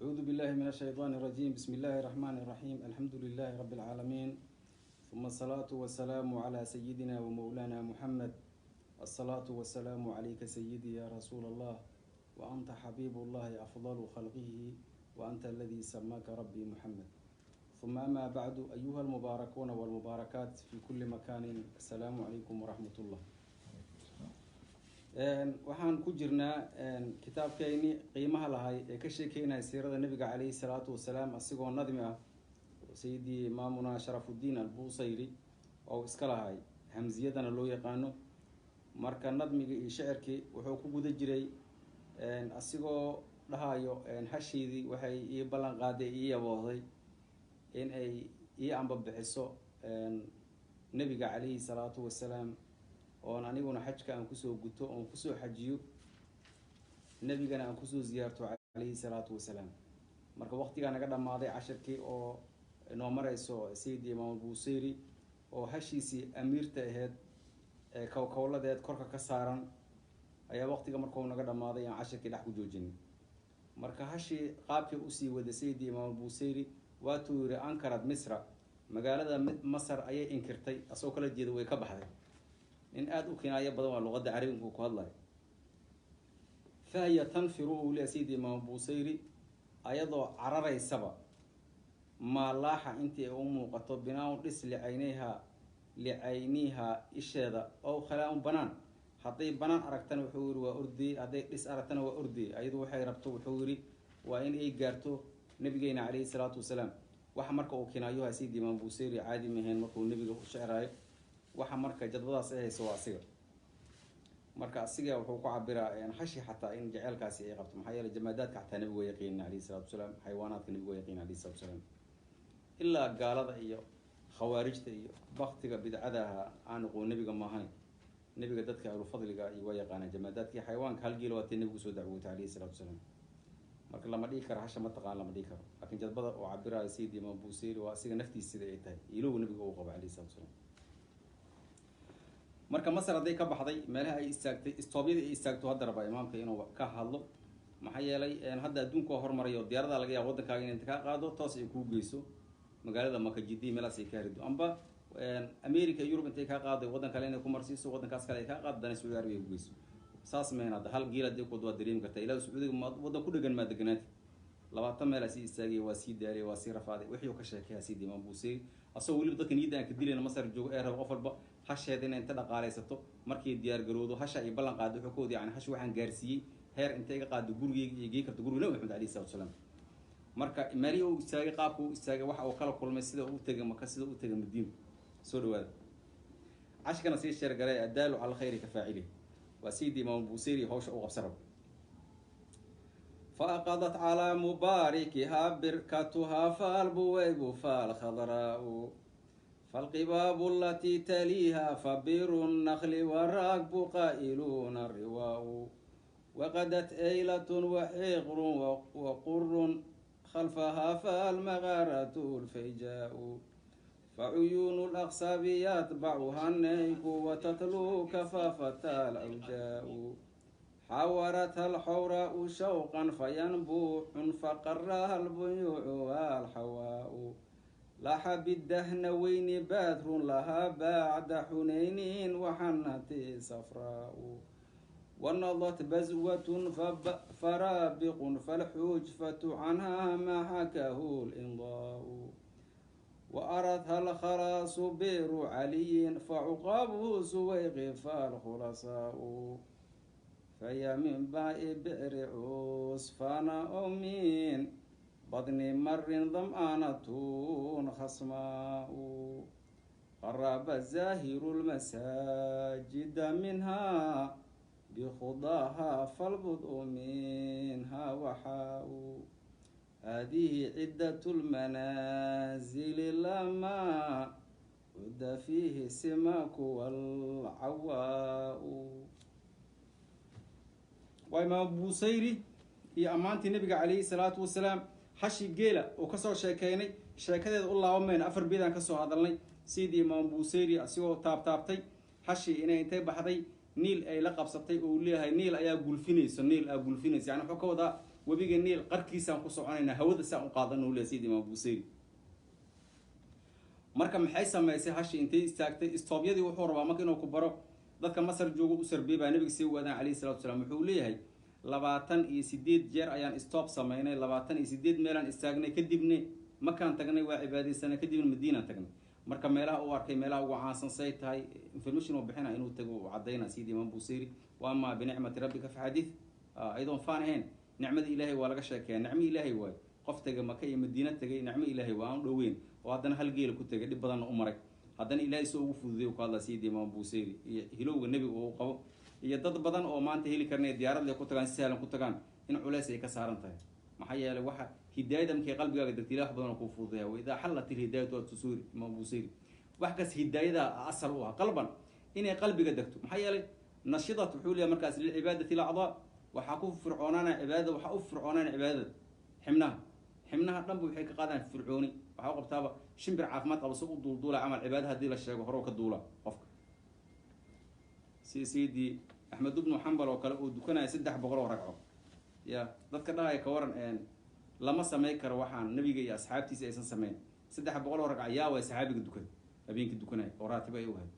أعوذ بالله من الشيطان الرجيم. بسم الله الرحمن الرحيم. الحمد لله رب العالمين، ثم الصلاة والسلام على سيدنا ومولانا محمد. الصلاة والسلام عليك سيدي يا رسول الله، وأنت حبيب الله أفضل خلقه، وأنت الذي سماك ربي محمد. ثم أما بعد، أيها المباركون والمباركات في كل مكان، السلام عليكم ورحمة الله. Waxaan ku jirnaa kitaabkeyni qiimaha lahay ee ka sheekeynaya siirada nabiga caleyhi salaatu wasalaam, asigoo nadmi ah, sayidii imaamuna Sharafudiin Albusayri oo iska lahay, hamziyadana loo yaqaano. Marka nadmigii iyo shicirkii wuxuu ku guda jiray asigoo dhahayo: hashaydii waxay ii ballan qaaday, ii yaboohday in ay ii ambabixiso nebiga caleyhi salaatu wasalaam, oon aniguna xajka aan kusoo guto, oon kusoo xajiyo, nebigana aan kusoo ziyaarto caleyhi salaatu wasalaam. Marka waqtigaa naga dhamaaday cashirkii oo inoo mareyso sayidi Imaam Buseyri oo hashiisii amiirta aheyd ee kowkowladeed korka ka saaran ayaa waqtiga markau naga dhamaaday aan cashirkii dhex ku joojinay. Marka hashii qaabkii usii waday sayidi Imaam Buseyri waatuu yihi: ankarad Misra, magaalada Masar ayay inkirtay, asagoo kala jeeda way ka baxday. Nin aada u kinaayo badan waa luqadda carabiga ku hadlayo. Fahiya tanfiru, uu leeya sayidi Imaam Busayri, ayadoo cararaysaba, maa laaxa intii ay u muuqato binaa-un dhis, licaynayhaa, licaynihaa, isheeda, ow khalaa-un banaan. Hadday banaan aragtana, wuxuu yihi, waa ordiyey; hadday dhis aragtana, waa ordiyey. Ayadu waxay rabto, wuxuu yihi, waa in ay gaarto nabigeena caleyhi salaatu wasalaam. Waxa marka uu kinaayoha sayidi Imaam Busayri caadi maheen markuu nebiga u shecraayo. Waxa marka jadbadaas ay hayso waa asiga. Marka asiga wuxuu ku cabiraa hashi xataa in jeceelkaasi ay qabto, maxaa yeeley jamaadaadka xataa nebigu waa yaqiinin alayhi salatu wasalaam, xayawaanaadka nebigu waa yaqiinin alayhi salatu wasalaam, ilaa gaalada iyo khawaarijta iyo baktiga bidcadaha aan aqoon nebiga maahane. Nebiga dadka ahlu fadliga iyo waa yaqaanaan jamaadaadkii xayawaanka. Hal geela waatee nebigu soo dacwootay alayhi salatu wasalaam. Marka lama dhihi karo hasha ma taqaan, lama dhihi karo, laakiin jadbada oo cabiraayo sayidi Imaam Buseyri waa asiga naftiisa sida ay tahay ilow nebiga uu qabo alayhi salatu wasalaam. Marka Masar hadday ka baxday, meelaha ay istaagtay, istoobyada ay istaagto, hadda rabaa imaamka inuu ka hadlo. Maxaa yeelay hadda adduunka waa hormarayo, diyaarada laga yaaba waddankaaga in inta kaa qaado toos ay kuu geyso magaalada Maka, Jiddiya, meelahaas ay kaa rido, amba America, Yurub intay kaa qaado waddan kale inay ku marsiiso, waddankaas kale ay kaa qaado, dana Sacuudi Arabiya ku geyso. Saas mehen hadda hal giil hadii kuwad waa dareemi kartaa ilaa Sacuudiga waddan ku dhegan maa deganaati. 20 meel aa sii istaagay, waa sii daalay, waa sii rafaaday. Wixii uu ka sheekeyaa sidii Imaam Buuseyri, asagoo weliba dadka niyadda aan ka dilayna Masar joogo ee raba qof walba hasheeda inay inta dhaqaalaysato markay diyaar garowdo hasha ay ballan qaado. Wuxuu ka wada yani hash waxaan gaarsiiyey heer inta iga qaado gurigeyga iyo gey karto guriga Nabi Maxamed alayhi salatu wasalaam. Marka meelihii uu istaagay, qaabka uu istaagay, waxa uu kala kulmay, sida uu tegay Maka, sida uu tegay Madiina. Soo dhawaada, cashkana sii sheergalay. Addaalu cala alkhayri ka faacilihi. Waa sayidi Imaam Buseyri hawsha u qabsan rabo. فأقضت على مباركها بركتها، فالبويب فالخضراء فالقباب التي تليها، فبير النخل والركب قائلون الرواء. وغدت أيلة وحقر وقر خلفها، فالمغارة الفيجاء، فعيون الأقصاب يتبعها النيك، وتتلو كفافة الأوجاء. حاورتها الحوراء شوقا فينبوع، فقرها البيوع والحواء. لاح بالدهنوين بدر لها بعد حنين وحنت صفراء. ونضت بزوة فرابق، فالحجفة عنها ما حكاه الإنضاء. وأرتها الخراص بير علي، فعقابه سويق فالخلصاء، فهي من باء بئر عسفان أو من بطن مر ظمآنة خصماء. قرب الزاهر المساجد منها بخضاها، فالبطء منها وحاء. هذه عدة المنازل لما عد فيه السماك والعواء. Waa Imaam Busayri iyo ammaantii nabiga calayhi salaatu wasalaam. Hashi geela oo kasoo sheekeynay, sheekadeeda u laabamayna, afar beedaan kasoo hadalnay. Sidii Imaam Busayri asigoo taabtaabtay hashi inay intay baxday Niil ay la qabsatay, oo uu leeyahay Niil ayaa gulfinayso, Niil aa gulfinayso, yani wuxuu ka wadaa Webiga Niil qarkiisaan ku soconaynaa, hawada saan u qaadana, uu leeyahay Sayid Imaam Busayri. Marka maxay samaysay hashi intay istaagtay istoobyadii? Wuxuu rabaa marka inuu ku baro dadka Masar joogo u sarbeebaa nabiga sii waadaan calayhi salatu wasalaam. Wuxuu leeyahay 28 jeer ayaan stop samaynay, 28 meelaan istaagnay, kadibna Makaan tagnay, waa cibaadaysanay, kadibna Madiinaan tagnay. Marka meelaha uu arkay, meelaha ugu caansan say tahay, information uu bixina inuu tago uu cadayna Sayid Imaam Busayri. Wa amaa binicmati rabbika faxadith, ayadoon faan ahayn nicmada Ilaahay waa laga sheekeeya. Nicmo Ilaahay waayo qof taga Maka iyo Madiina tagay, nicmo Ilaahay waa aan dhoweyn oo haddana hal geela ku tagay, dhib badanna u maray, haddana Ilaahay soo ugu fududay ku hadlaa Sayid Imaam Busayri, iyo hilowga nebiga uu qabo, iyo dad badan oo maanta heli karnay diyaarad leh ku tagaan, si sahlan ku tagaan, in culays ay ka saaran tahay. Maxaa yeelay waxa hidaayada markay qalbigaaga degtay, Ilaah wax badan oo kuu fududaya. Wa idaa xallat ilhidaayatu waa tusuuri Imaam Busayri. Wax kas hidaayada asal u ah qalban inay qalbiga degto. Maxaa yeelay nashidat wuxuu leeyahay markaas lilcibaadati lacdaa, waxaa ku fircoonaana cibaadada, waxaa u fircoonaana cibaadada xibnaha, xibnaha dhanba waxay ka qaadaan fircooni. Waxaa u qabtaaba shimbir caafimaad qaba si u duulduula camal, cibaada haddii la sheego hore ka duula qofka, si Sayidii Axmed ibnu Xambal oo kale uu dukanaya 300 oo ragco. Ya dadka dhahaya ka waran lama samey karo waxaan nabiga iyo asxaabtiisa aysan sameyn, 300 oo ragco yaa way saxaabiga dukan habeenkii dukanaya oo raatibo ay u ahayd?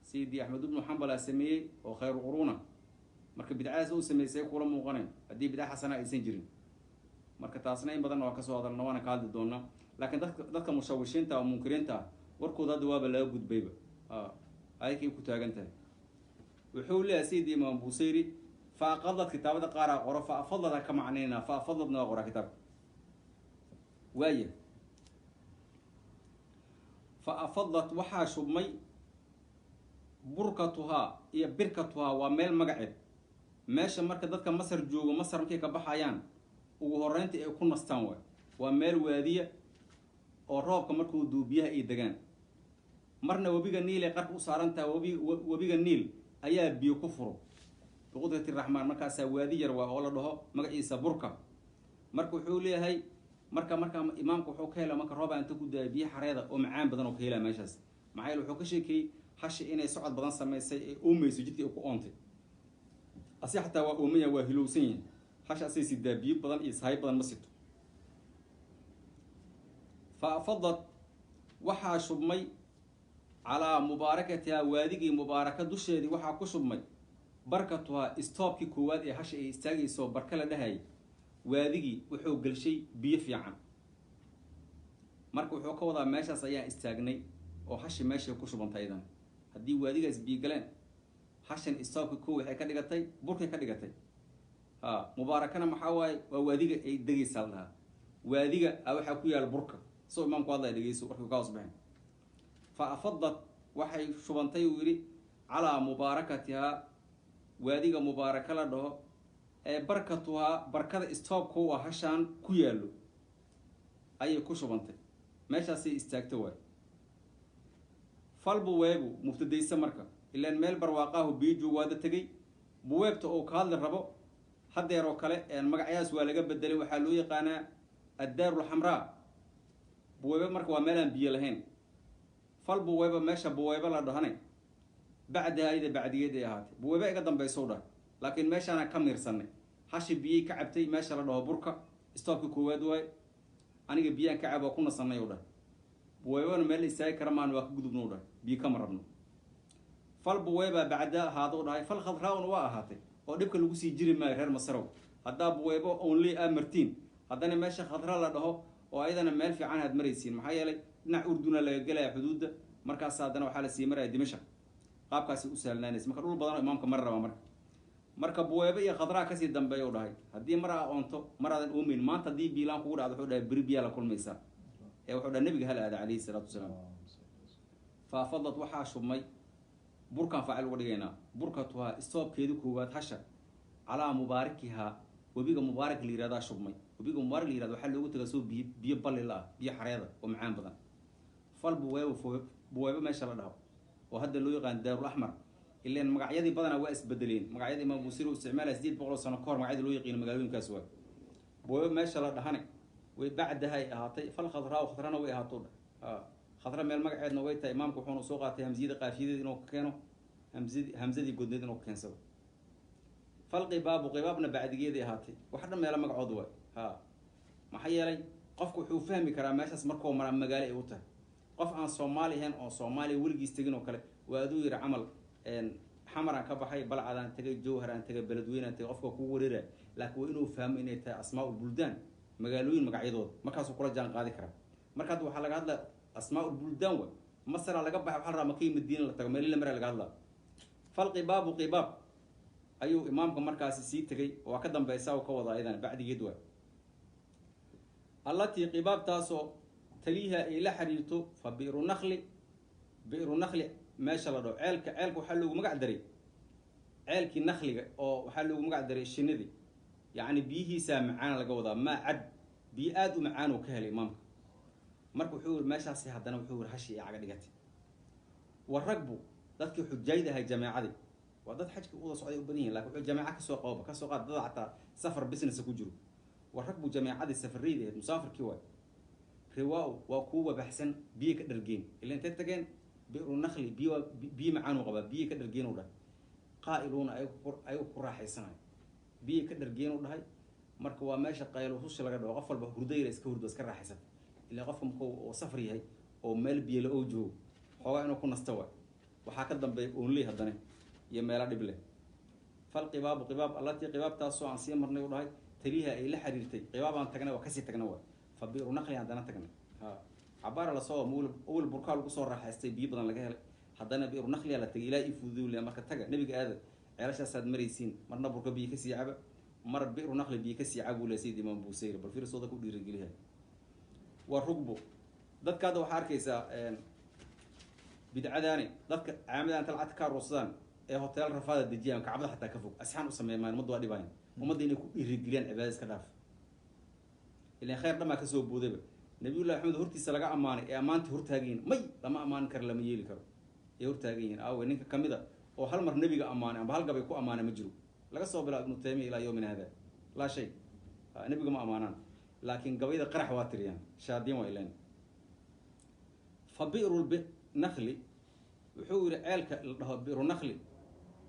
Sayidii Axmed ibnu Xambal aa sameeyey oo khayr quruuna. Marka bidcadaas uu sameysay kula muuqanayn haddii bidca xasana aysan jirin. Marka taasna in badanna waa kasoo hadalna, waana ka hadli doonaa. Laakiin dadka mushawishiinta oo munkiriinta ah warkooda hadda waaba laga gudbayba, ayakay ku taagan tahay. Wuxuu leeyahay Sayid Imaam Busayri fa aqadad, kitaabada qaaraa qoro fa afadada, ka macnaynaa fa afadadna waa qoraa kitaabka waaya. Fa afadat waxaa shubmay burkatuhaa iyo birkatuhaa, waa meel magaceed meesha. Marka dadka Masar joogo, Masar markay ka baxayaan, ugu horeynta ay ku nastaan waay, waa meel waadiya oo roobka markuu duu biyaha ay degaan. Marna webiga Niil ay qarka u saaran tahay, webiga Niil ayaa biyo ku furo biqudrati raxmaan. Markaasaa waadi yar waa oo la dhaho magaciisa Burka. Marka wuxuu leeyahay marka imaamka wuxuu ka helaa marka roobaa inta ku daaya biyo xareeda oo macaan badan oo ka helaa meeshaas. Maxaa yeele wuxuu ka sheekeeyey hashi inay socod badan samaysay ee oomayso, jidka ay ku oontay, asi xataa waa oomaya, waa hilowsan yahay. Hasha asay sidaa biyo badan iyo sahay badan ma sito. Fa afadat waxaa shubmay calaa mubaarakatihaa, waadigii mubaaraka dusheedii waxaa ku shubmay barkatuhaa, istoobkii koowaad ee hasha ay istaagayso barka la dhahayay. Waadigii wuxuu gelshay biyo fiican. Marka wuxuu ka wadaa meeshaas ayaan istaagnay oo hashi meeshay ku shubantay idan haddii waadigaas biyo galeen, hashan istoobka kow waxay ka dhigatay burkay ka dhigatay. Ha mubaarakana maxaa waaye? Waa waadiga ay degaysaa la dhahaa, waadiga a waxaa ku yaala burka. Soo imaamku hadlaya dhegeyso warkii ka hoos baxin. Fa afadat waxay shubantay uu yidhi calaa mubaarakatihaa, waadiga mubaaraka la dhaho ee barkatuhaa, barkada istoobka u ah hashaan ku yaallo ayay ku shubantay, meeshaasay istaagto waay. Fal buweebu mubtadaysa marka ilaan meel barwaaqaahu biyo joogo waada tegey. Buweebta oo ka hadli rabo haddeer oo kale magacyahaas waa laga bedelay, waxaa loo yaqaanaa addaaru lxamraa. Buweebe marka waa meel aan biyo lahayn. Fal buweeba meesha buweebe la dhahane bacdaha iyada bacdigeed ay ahaatay, buweebe iga dambaysow dhah, laakiin meeshaana ka miirsanay. Hashi biyey ka cabtay meesha la dhaho Burka, istoobka koowaad waay. Aniga biyaan ka cab waa ku nasanay u dhah. Buweebana meel la istaagi kara maan, waa ka gudubna u dhah, biyo kama rabno. Fal buweebaa bacda ahaado u dhahay, fal khadraa'un waa ahaatay oo dhibka lagu sii jiri maayo. Reer Masarow, haddaa buweebo only aa martiin, haddana meesha khadra la dhaho oo ayadana meel fiican aad maraysiin. Maxaa yeelay dhinac Urduna laga gelaya xuduudda, markaas haddana waxaa la sii maraya Dimashaq, qaabkaasi u sahlanaanaysa. Marka dhul badan oo imaamka mar raba marka buweebe iyo khadraa kasii dambeeya u dhahay. Haddii mar aa oonto, mar aadan oomeyn, maanta haddii biilaan kugu dhacdo, wuxuu dhahay beri biyaa la kulmaysaa. Ee wuxuu dhahay nabiga hala aada calayhi salaatu wasalaam. Faafadad waxaa shubmay burkaan faacil uga dhigaynaa burkatuhaa, istoobkeedi koowaad hasha, calaa mubaarakihaa, webiga mubaarak la yihahdaa shubmay. Webiga mubaarak la yihahda waxaa loogu tagaa soo biyo, biyo balli la ah, biyo xareeda oo macaan badan. Fal buweebo, buweebo meesha la dhaho oo hadda loo yaqaan Daarul Axmar, ileen magacyadii badanaa waa isbedeleen. Magacyada Imaam Buusiri uu isticmaalaya 800 sano kahor magacyada loo yaqiino magaalooyinkaas waay. Buweebo meesha la dhahane way bacdaha ay ahaatay. Fal khadraa khadrana way ahaato dhah, khadra meel magaceedna way tahay. Imaamku wuxuuna soo qaatay hamziyada qaafiyadeed inuu ka keeno, hamzadii hamzadii godneed inuu ka keensado. Falqibaabu qibaabna bacdigeeday ahaatay. Wax dhan meelo magacood waay. Ha, maxaa yeelay qofku wuxuu fahmi karaa meeshaas markuu maraa magaalo ay u tahay. Qof aan Soomaali ahayn oo Soomaaliya weligiis tegin oo kale waa aduu yidhi camal Xamaraan ka baxay, Balcadaan tegay, Jowharaan tegay, Beledweynaan tegay, qofka kugu wareeraya. Laakiin waa inuu fahmo inay tahay asmaa ulbuldaan, magaalooyin magacyadooda, markaasuu kula jaan qaadi karaa. Marka hadda waxaa laga hadlaa asmaa ulbuldaan waay. Masaraa laga baxay, waxaa la rabaa Makii Madiina la tago, meeli la maraa laga hadlaa. Falqibaabu qibaab ayuu imaamka markaasi sii tegay, waa ka dambeysa oo ka wada ayadan bacdigeed waay. Allatii qibaabtaasoo taliiha ay la xiriirto fa bi'ru nakli, bi'ru nakli meesha la dhaho ceelka. Ceelka waxaa loogu magac daray ceelkii nakliga, oo waxaa loogu magac daray shinidii, yacni biyihiisaa macaan laga wadaa, maa cad, biyo aada u macaan uu ka helay imaamka. Marka wuxuu yiri meeshaasi haddana wuxuu yiri hashi ee caga dhigatay. Wa ragbu dadkii xujayda ahay jameecadii, waa dad xajka uwada socday u badan yihin, lakin wuxuu jameeca kasoo qababa kasoo qaad dad xataa safar business ku jiro. Wa ragbu jameecadii safarayda ahayd, musaafirkii waay. Riwaa waa kuwa wabaxsan, biyo ka dhargeen, ila intay tageen bi'ru nakli, biyo biyo macaan uu qabaa, biyo ka dhargeen uu dhahay. Qaa'iluuna ayagu ku raaxaysanayo, biyo ka dhargeen uu dhahay. Marka waa meesha qayluhushi laga dhaho, qof walba hurdo yara iska hurdo, iska raaxaysata. Ilaa qofka markuu oo safar yahay oo meel biyo la oo joogo, xoogaa inuu ku nasto waay. Waxaa ka dambeeya oonley haddana iyo meelo dhib leh. Falqibaabu qibaab allatii qibaabtaasoo aan sii marnay u dhahay taliha ay la xiriirtay. Qibaabaan tagnay, waa kasii tagnay waay. Fa bi'ru nakli haddana tagnay. Ha, cabaara lasoo awal burkaa lagu soo raaxaystay, biyo badan laga helay, haddana bi'ru nakliyaa la tagay. Ilaa ii fuduule marka taga nabiga aada ceelashaasaad maraysiin, marna burka biyo kasii caba, mar bi'ru nakli biyo kasii caba buu lehay Sayid Imaam Busayri. Bal fiirsooda ku dhiirigeliyahay. Waa rugbo dadka hadda waxaa arkaysaa bidcadaani, dadka caamadan inta lacagta ka aruursadaan ee hotel rafaada dejiyaan, kacbada xataa ka fog, asxaan u sameemaan, ummadda waa dhibayan. Ummadda inay ku dhiirigeliyaan cibaadada iska dhaaf, ilaan khayr dhan baa kasoo boodayba. Nabiyullahi Maxamed hortiisa laga ammaanay ee ammaanta hortaagan yihin, may lama ammaanin karo, lama yeeli karo, ee hortaagan yihin. Aawe ninka kamid a oo hal mar nebiga ammaanay amba hal gabay ku ammaanay? Ma jiro, laga soo bilaabo Ibnu Taymiya ilaa yawmina hada, laa shay. Nebiga ma ammaanaan, laakiin gabayda qarax waa tiriyaan, shaadiin waa ileen. Fa bi'ru nakli wuxuu yihi ceelka la dhaho bi'ru nakli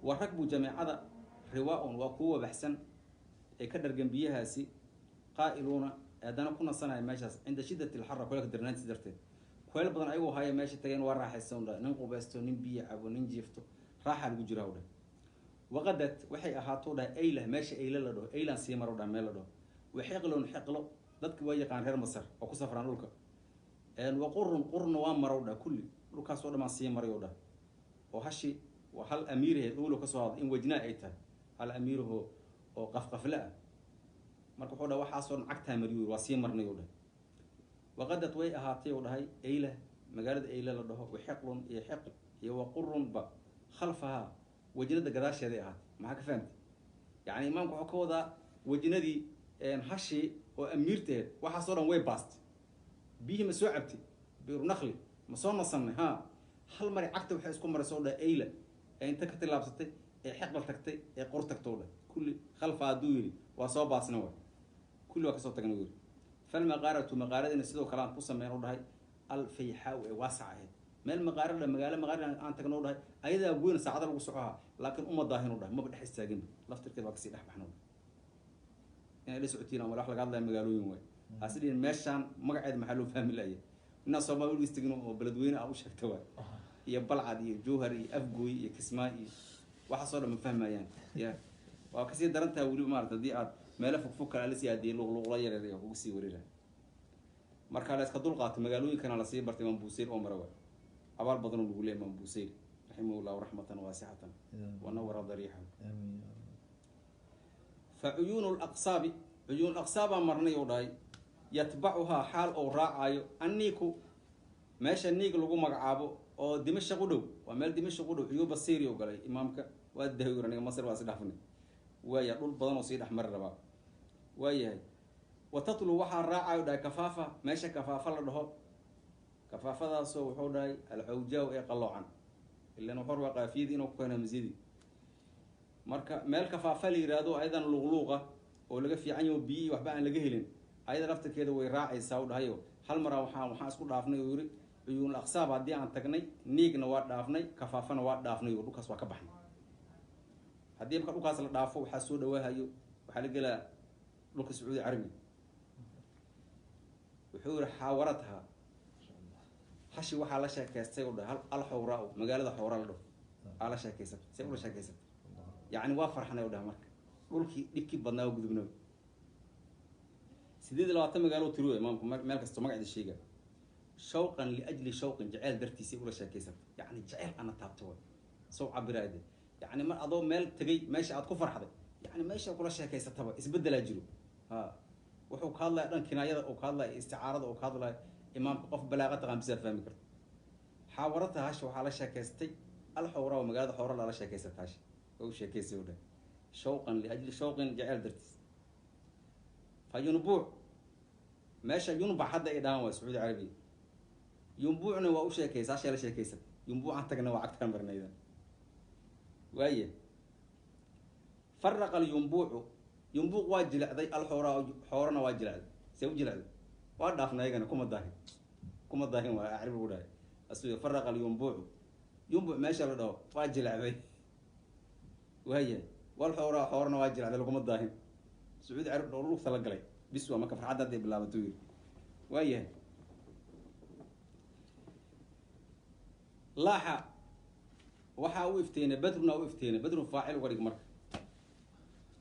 wa ragbu jameecada riwaa-un waa kuwa wabaxsan ee ka dhargan biyahaasi, qaa'iluuna haddana ku nasanaya meeshaas cinda shiddati alxarra, kuleelka darnaantiis darteed. Kuleel badan ayagoo haya meesha tageen, waa raaxaysan dhah, nin qubaysto, nin biyo cabo, nin jiifto, raaxaa lagu jiraa u dhah. Waqadad waxay ahaato dhahay ayla, meesha ayla la dhaho, aylaan sii maro dhah, meel la dhaho waxiqlon xiqlo, dadki waa yaqaan reer Masar oo ku safraan dhulka. Wa qurun qurna waa marow dhah, kulli dhulkaasoo dhamaan sii maray o dhah. Oo hashi waa hal amiiraheed ulo kasoo hadlay in wajnaa ay tahay hal amiiraho oo qafqafle ah. Marka wuxuu dhaha waxaasoo dhan cagtaa mariyo, waa sii marnay u dhahay. Waqadad way ahaatay u dhahay ayla, magaalada ayla la dhaho, waxiqlun iyo xiql iyo waqurunba khalfahaa, wajnada gadaasheeday ahaatay. Maxaa ka fahamtay? Yacni imaamku wuxuu ka wadaa wajnadii hashii oo amiirteed waxaasoo dhan way baastay. Biyihii ma soo cabtay? Biru nakli ma soo nasanay? Ha, hal mari cagta waxay isku maraysa o dhahay ayla, ee inta ka tillaabsatay ee xiqal tagtay ee qor tagta o dhahay. Kulli khalfa hadduu yidhi waa soo baasna waay, kulli waa kasoo tagnay yidhi. Falmaqaaratu maqaaradina sidoo kale aan ku sameyn u dhahay alfayxaa ee waasac ahayd, meel maqaarada magaalo maqaarada aan tagno u dhahay, ayadaa weyn saacada lagu socohaa, laakiin uma daahin u dhahay, maba dhex istaaginba, laftirkeed waa kasii dhex baxna u dhahay. Inay la socotiin ama wax laga hadlaya magaalooyin waay, hase dhihin meeshaan magaceeda maxaa loo fahmi laaya inaa Soomaali weligiis tegin oo Beledweyne ah u sheegta waay, iyo Balcad iyo Jowhar iyo Afgooy iyo Kismaayo iyo waxaasoo dhan ma fahmayaan. Ya, waa kasii daran tahay weliba maarata haddii aad meelo fogfog kale lasii aadiyay, luqluqla yaryar iyo kugu sii wareera. Marka la iska dul qaato magaalooyinkana lasii bartay Imaam Busayr oo mara waay. Abaal badan oo lagu leeyahay Imaam Busayr raximahullahu raxmatan waasicatan wa nawara dariixahu. Fa cuyuunu laqsaabi, cuyuun aqsaabaa marnay oo dhahay, yatbacuhaa xaal ou raacayo anniiku, meesha niig lagu magacaabo oo Dimashaq u dhow, waa meel Dimashaq u dhow. Cuyuuba Syria u galay imaamka, waa dahawir aniga Masar waa is dhaafnay, waaya dhul badan oo sii dhex mari rabaa waayahay. Wa tatlu waxaa raacayo dhahay kafaafa, meesha kafaafa la dhaho, kafaafadaasoo wuxuu dhahay alcawjaaw ee qaloocan, ilan wuxuu rabaa qaafiyadii inuu ku keeno hamziyadii. Marka meel kafaafa la yihahdo ayadan luuqluuqa oo laga fiican yaho, biyihii waxba aan laga helin, ayada laftirkeeda way raacaysaa u dhahayo. Hal maraa waxaan isku dhaafnay oo yiri cuyuun aqsaab haddii aan tagnay, niigna waa dhaafnay, kafaafana waa dhaafnay oo dhulkaas waa ka baxnay. Haddii marka dhulkaas la dhaafo waxaa soo dhawaahayo, waxaa la gelaa dhulka Sacuudi Carabiya. Wuxuu yihi xaawaratha hashi waxaa la sheekaystay u dhahay alxawraa, magaalada xawraa la dhaho aa la sheekaysatay. Say ula sheekaysatay? Yacni waa farxanay u dhahay. Marka dhulkii dhibkii badnaa waa gudubnaba. 28 magaalo tiriyo imaamku, meel kasto magaceeda sheega. Shawqan liajli shawqin, jaceyl dartiisay ula sheekaysatay. Yacni jaceyl ana taabta way soo cabiraade. Yacni mar adoo meel tegay meesha aad ku farxday, yacni meesha kula sheekaysataba isbedelaa jiro. Ha, wuxuu ka hadlaya dhan kinaayada uu ka hadlaya, isticaarada uu ka hadlaya imaamka, qof balaaqa taqaan bisaa fahmi karto. Xaawarata hasha waxaa la sheekaystay alxawraa, magaalada xawra lala sheekaysata hasha oo u sheekaysay u dhahay shawqan liajli shawqin, jaceyl dartiis. Fa yunbuuc, meesha yunbac hadda ay dhahaan waa Sacuudi Carabiya. Yumbuucna waa u sheekaysa, hashaa la sheekaysatay. Yumbuucan tagna waa cagtaan marnayda waaye. Faraqa alyumbuucu, yumbuuq waa jilecday, alxooraa xoorana waa jilecday. See u jilecday? Waa dhaafna ayagana, kuma daahin, kuma daahin, waa acrib lagu dhahay asu. Faraqa alyumbuucu, yumbuuc meesha la dhaho waa jilecday waayahay, wal xooraa xoorana waa jilecday, laguma daahin. Sacuudi Carab oo lugta la galay bis waa marka farxadda hadday bilaabato yiri waayahay. Laaxa waxaa u ifteynay badruna, u ifteynay badrun faacil uga dhig. Marka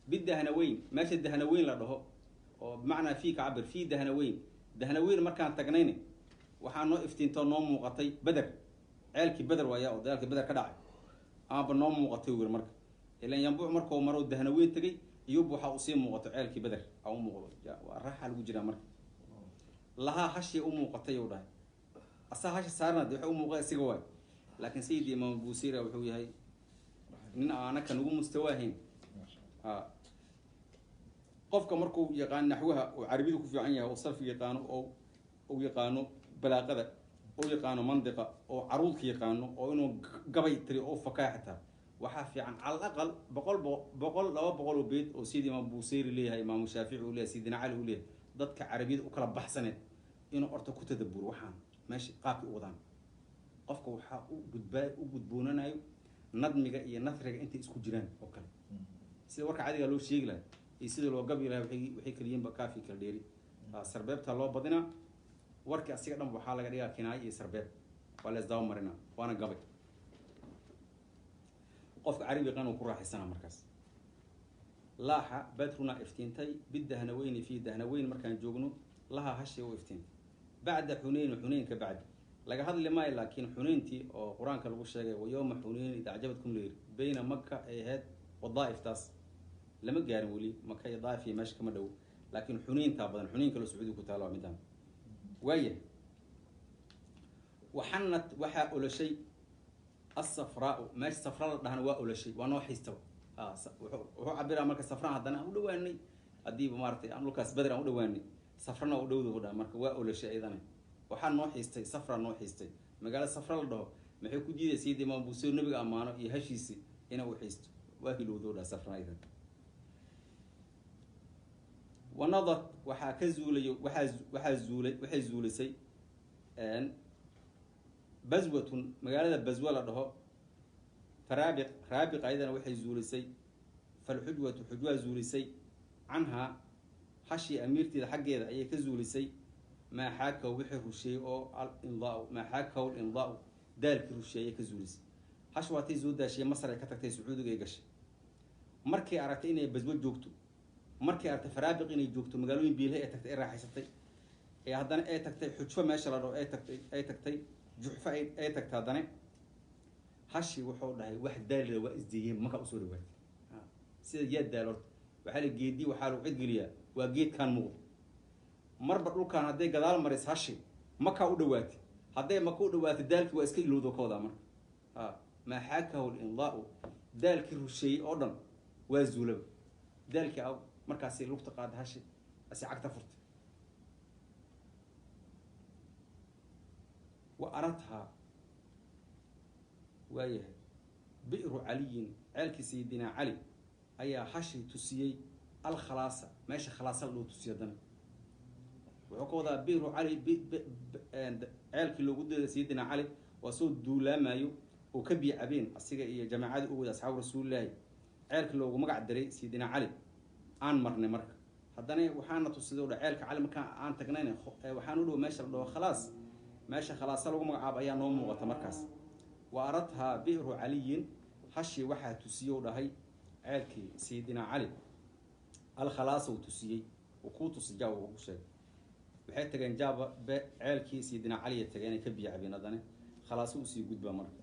bidahnaweyn, meesha dahnaweyn la dhaho oo bimacnaa fii ka cabir, fii dahnaweyn. Dahnaweyn markaan tagnayne waxaa noo iftiintoo noo muuqatay beder, ceelkii beder waaya oo dagaalkii beder ka dhacay amaba noo muuqatay wir. Marka ilan yambuuc markuu maro dahnaweyn tegay, iyub waxaa usii muuqato ceelkii beder aa u muuqdo. Waa raaxa lagu jiraa. Marka lahaa hashii u muuqatay u dhahay, asaa hasha saarna de waxay u muuqday isiga waay. Laakiin sayidi imaam Buusira wuxuu yahay nin aana kan ugu mustawaahayn. Ha, qofka markuu yaqaan naxwaha oo carabidu ku fiican yahay oo sarfi yaqaano oo uu yaqaano balaaqada, oo yaqaano mandiqa, oo caruudka yaqaano, oo inuu gabay tiri oo fakaa, xitaa waxaa fiican cala alaqal 100, 100, 200 oo beed oo sidii imaam Buusiri leeyahay, imaamu Shaafici uu leeyahay, sidina Cali uu leeyahay, dadka carabiyada u kala baxsaneed inuu horta ku tadaburo waxaan meesha qaabkii u wadaan. Qofka waxaa u gudbaa u gudboonanayo nadmiga iyo nasriga intay isku jiraan oo kale, sida warka cadiga loo sheegi lahay iyo sida loo gabi lahay waxay kaliyiinba kaafi kala dheeri. Sarbeebta loo badinaa warkii asiga dhan waxaa laga dhigaa kinaayo iyo sarbeeb, waa la isdaba marinaa, waana gabay. Qofka carabi yaqaan uu ku raaxaysanaa markaas. Laaxa badruna iftiintay bidahnaweyni, fii dahnaweyn markaan joogno laha hashi u iftiintay. Bacda xuneyn, xuneyn ka bacdi laga hadli maayo, laakiin xuneyntii oo qur-aanka lagu sheegay, wa yowma xuneyn id acjabadkum la yiri, bayna Maka ay ahayd wa Daaiftaas lama gaarin weli. Maka iyo Daaif iyo meesha kama dhow, laakiin xuneyntaa badan, xuneyn kaloo Sacuudiga ku taala waa midaan waaya. Waxanat waxaa oloshay asafraau, meesha safra la dhahana waa oloshay, waa noo xiistaba. Wuxuu cabiraa marka safraan haddana aan u dhawaanay, haddiiba maaratay aan dhulkaas beder aan u dhawaanay, safrana u dhowda dhaha. Marka waa oloshay iyadana, waxaa noo xiistay safra, noo xiistay magaalada safra la dhaho. Maxay ku diiday sayid imaam Buusir nabiga ammaano iyo hashiisi ina u xiisto? Waa hilowdo dhaha safra idan. Wanadat waxaa ka zuulayo, waxaa zuulay, waxay zuulisay baswatun, magaalada baswa la dhaho. Faraabiq, raabiq ayadana waxay zuulisay, falxujwatu xujwaa zuulisay, canhaa hashii amiirteeda xaggeeda ayay ka zuulisay. Maa xaakaw wixii rusheeyey oo alindaau, maa xaakaw lindaau, daalkii rusheeyay ka zuulisay. Hash waatay soo daashiyay Masar ay ka tagtay, Sacuudiga ay gashay. Markay aragtay inay baswo joogto, markay aragtay faraabiq inay joogto, magaalooyin biilhay ay tagtay, ay raaxaysatay, ee haddana ay tagtay xujfo meesha la dhaho, ay tagtay, ay tagtay juxfo, ay tagtay haddana hashi wuxuu dhahay wax daalila waa isdeeyeen markaa usoo dhawaatay. Sida yaa daal horta waxaa la geedi, waxaa lagu cidgeliyaa waa geedkan muuqdo marba dhulkaan. Hadday gadaal maris hashi makaa u dhawaatay, hadday maka u dhawaatay daalkii waa iska ilowdo ka wadaa. Marka ha, maa xaakahu lindaau, daalkii rusheeyey oo dhan waa zuulaba daalkii a. Markaasi lugta qaada hashi asi cagta furtay. Wa aradhaa waayahay bi'ru caliyin, ceelkii sayidinaa Cali ayaa hashi tusiyey alkhalaasa, meesha khalaasa la dhoo tusiyey. Haddana wuxuu ka wadaa bi'ru cali, ceelkii loogu dayday sayidinaa Cali waa soo duulaamayo oo ka biyo cabeen asiga iyo jamaacadii u wada asxaabu rasuulillaahi. Ceelka loogu magac daray Sayidina Cali aan marnay. Marka haddana waxaana tusiday u dha ceelka Cali markaa aan tagnayna waxaan u dhow meesha la dhaho Khalaas, meesha Khalaasa lagu magacaabo ayaa noo muuqata. Markaas wa aradhaa bi'ru Caliyin, hashii waxaa tusiye u dhahay ceelkii Sayidina Cali Alkhalaasa uu tusiyey, uu kuu tusi jaa uu ku sheegay. Waxay tageen jaaba be ceelkii Sayidina Caliya tageen ay ka biyo cabeen, haddana Khalaasa usii gudbaa. Marka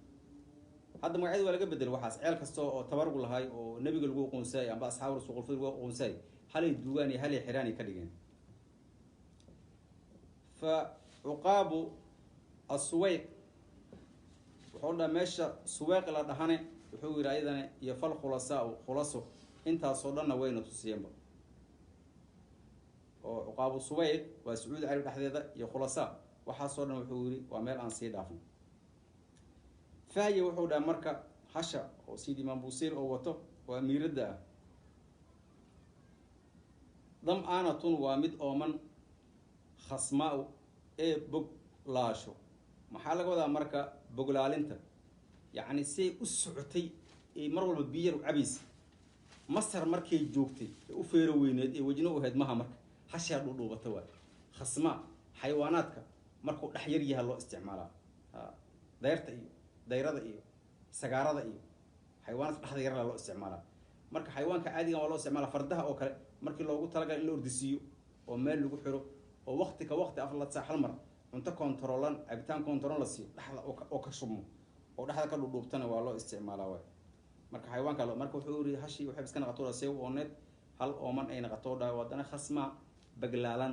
hadda magacyada waa laga bedelay waxaas. Ceel kasta oo tabargu lahay oo nebiga lagu aqoonsayay amba asxaabu rasul qulfada lagu aqoonsayay, halay duugaan iyo halay xiraan ay ka dhigeen. Fa cuqaabu asuweyq wuxuu dhaha meesha Suweyq la dhahane, wuxuu yidhi ayadana iyo fal khulasaa khulaso, intaasoo dhanna wayna tusiyeenba. Oo cuqaabu Suweyq waa Sacuudi Carabi dhexdeeda iyo Khulasaa, waxaasoo dhan wuxuu yidhi waa meel aan sii dhaafno. Fahye wuxuu dhaha marka hasha oo Sayid Imaam Buusir oo wato oo amiiradda ah, dam-aanatun waa mid ooman, khasmaa-u ee boglaasho. Maxaa laga wadaa marka boglaalinta? Yacni say u socotay ee mar walba biyar u cabaysa Masar markay joogtay ee u feero weyneed ee wejno u ahayd maha. Marka hashaa dhuudhuubata waay. Khasmaa xayawaanaadka markuu dhex yar yaha loo isticmaalaa, dayrta iyo dayrada iyo sagaarada iyo xayawaanaadka dhexda yarla loo isticmaalaa. Marka xayawaanka caadigan waa loo isticmaalaa, fardaha oo kale markii loogu talagalay in la ordisiiyo oo meel lagu xiro oo waqti ka waqti 4 saac hal mar cunto kontaroolan, cabitaan kontarool la siiyo, dhexda oo ka shubmo oo dhexda ka dhudhuubtana waa loo isticmaalaa waay. Marka xayawaanka marka wuxuu yiri hashii waxay iska naqato see u ooneed hal ooman ay naqato dhaa, haddana khasmaa baglaalan,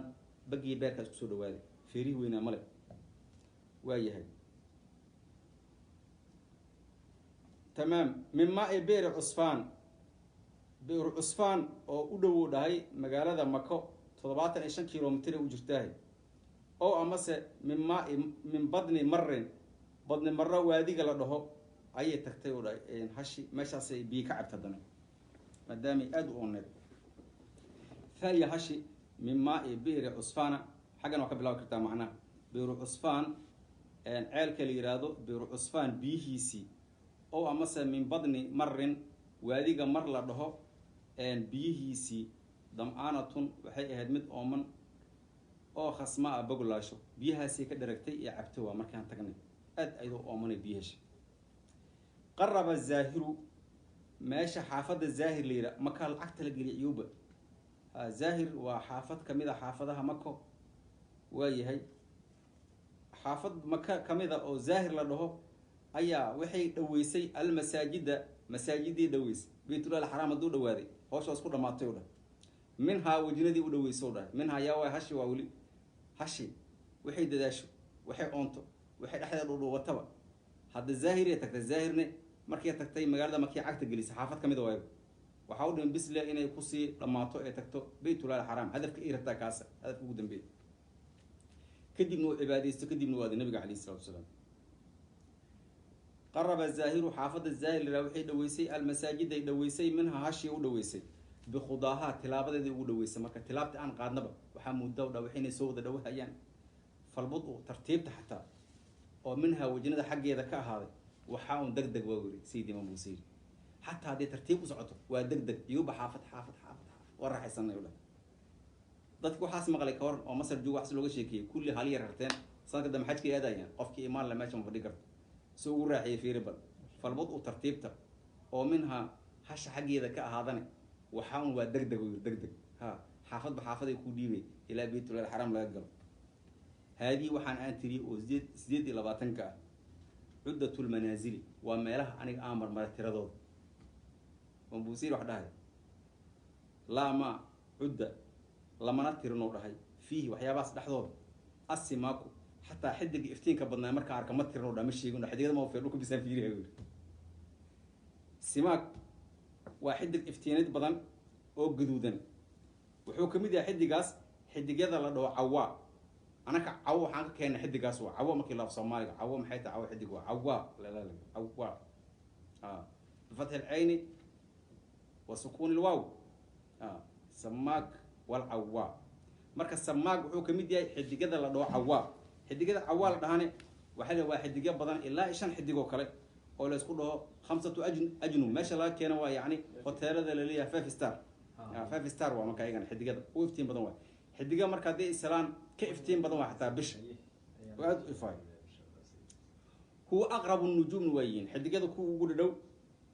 bagii beerka isku soo dhawaaday, feerihii weynaa male waa yahay. Tamaam. Min maai beeri Cusfaan, Biru Cusfaan oo u dhowow dhahay magaalada Mako 75 kilomitr u jirtaahay, oo amase min maai min badni marin, badni marro waadiga la dhaho ayay tagtay oo dhahay hashi meeshaasay biyo ka cabta haddana maadaamay aada u ooneed. Fahya hashi min maai bi'ri Cusfaana, xaggan waa ka bilaabi kartaa macnaha Biru Cusfaan, ceelka la yiraahdo Biru Cusfaan biyihiisii, oo amase min badni marin, waadiga mar la dhaho biyihiisii, dam-aanatun waxay ahayd mid ooman oo khasma a boglaasho, biyahaasay ka dharagtay ee cabto waa markaan tagnay aad ayadoo oomanay biyahesha. Qaraba Zaahiru, meesha xaafadda Zaahir la yidhaha Makaa lacagta la geliya iyuba. Zaahir waa xaafad kamid a xaafadaha Mako waa yahay. Xaafad Maka kamid a oo Zaahir la dhaho ayaa waxay dhaweysay almasaajida, masaajidii dhaweysay Baytullahi Alxaraam hadduu dhawaaday hawshaas ku dhamaatay u dhah minhaa wejinadii u dhaweyso u dhahay minhaa yaa waay hashi waa weli hashi waxay dadaasho, waxay oonto, waxay dhexdeeda dhudhuubataba hadda Zaahiriya tagtay. Zaahirne markay tagtay magaalada markay cagta gelisay xaafad kamid a waayba waxaa u dhiman bisle inay kusii dhammaato ee tagto Baytullahi Alxaraam. Hadafka ay rabtaa kaasa hadafka ugu dambeeya, kadibna uu cibaadaysto, kadibna uu aaday nabiga calayhi salatu wasalaam. Qaraba Zaahiru, xaafadda Zaahir la waxay dhaweysay almasaajiday dhaweysay minhaa hashii u dhaweysay bikhudaahaa tilaabadeedii ugu dhaweysay. Marka tilaabta aan qaadnaba waxaa muddo dha waxaynay soo wada dhawahayaan falbud-u tartiibta xataa oo minhaa wejinada xaggeeda ka ahaaday waxaa un deg deg waa wiri Sayid Imaam Buusiri, xataa hadday tartiib u socoto waa deg deg iyuba xaafad xaafad xaafad xaafad waa raaxaysanay u dhah. Dadki waxaas maqlay ka waran oo Masar jooga waxaas looga sheekeeyey kulli hal yar rarteen sanadka dambe xajkay aadayaan, qofkii imaan la meesha ma fadhi karto si ugu raaxiyay. Fiiri bal falbud u tartiibta oo minhaa hasha xaggeeda ka ahaadane waxaa un waa deg deg yiri deg deg ha xaafadba xaafaday ku dhiibay ilaa Baytullahi Alxaraam laga galo. Haadii waxaan aan tiriyey oo 28-ka ah cuddatulmanaasili waa meelaha aniga aan marmaray tiradooda. Mambuusiir wax dhahay laa ma cudda lamana tirinuu dhahay fiihi waxyaabahaas dhexdooda asimaaku xataa xidiga iftiinka badnaa markaan arka ma tirinuu dhaha, ma sheegin xidigada ma fiir dhulka bisaan fiiriya yiri. Simaak waa xidig iftiinid badan oo gaduudan, wuxuu kamid yahay xidigaas xidigyada la dhaho cawaa. Anaka cawo waxaan ka keenay xidigaas waa cawo markii laaf Soomaaliga cawo maxay tahay? Cawo xidig waa cawaa cawaa bifatxi alcayni wa sukuuni lwaaw samaak walcawaa. Marka samaak wuxuu kamid yahay xidigyada la dhaho cawaa. Xidigyada cawaa la dhahane waxaa la waa xidigyo badan ilaa 5 xidig oo kale oo la isku dhaho 5 ajnum meesha laga keeno waa yacni hoteelada la leeyahay 5 star 5 star waa marka ayagana xidigada u iftiin badan waay xidiga marka hadday islaan ka iftiin badan waa xataa bisha oo aada u ifaay huwa aqrabu nujuumna waa yihiin xidigada kuwa ugu dhadhow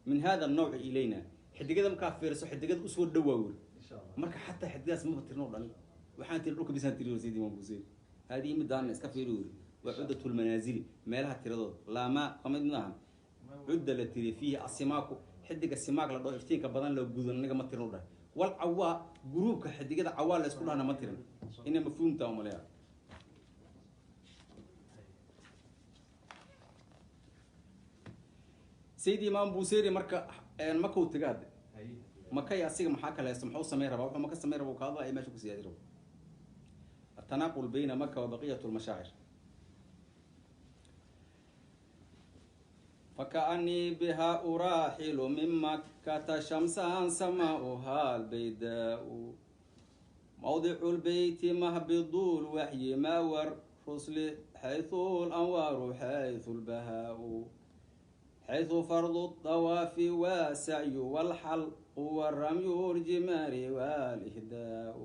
min hada annawci ilayna xidigada markaa fiiriso xidigada usoo dhowaa wuri marka xataa xidigadaas maba tirno dhani waxaan tiri dhulka bisaan tiri sayidi imaam Buusayri haadii midaana iska fiiri wuri waa cuddatu lmanaasili meelaha tiradooda laamaa kamid maahan cudda la tiri fiihi asimaaku xidiga simaak la dhaho iftiinka badan la gudan aniga ma tirin u dhahay wal cawaa gruubka xidigada cawaa la isku dhahna ma tirin inay mafhuumta umaleeya sayidi imaam Buusayri marka makuu taga hadde makay asiga maxaa kala haysta muxuu sameyn rabaa wuxuu maka sameyn rabaa kaadla ay meesha ku siyaadi rabo التناقل بين مكة وبقية المشاعر فكأني بها أراحل من مكة شمسا سماؤها البيداء موضع البيت مهبط الوحي ما والرسل حيث الأنوار حيث البهاء حيث فرض الطواف والسعي والحلق والرمي الجمار والإهداء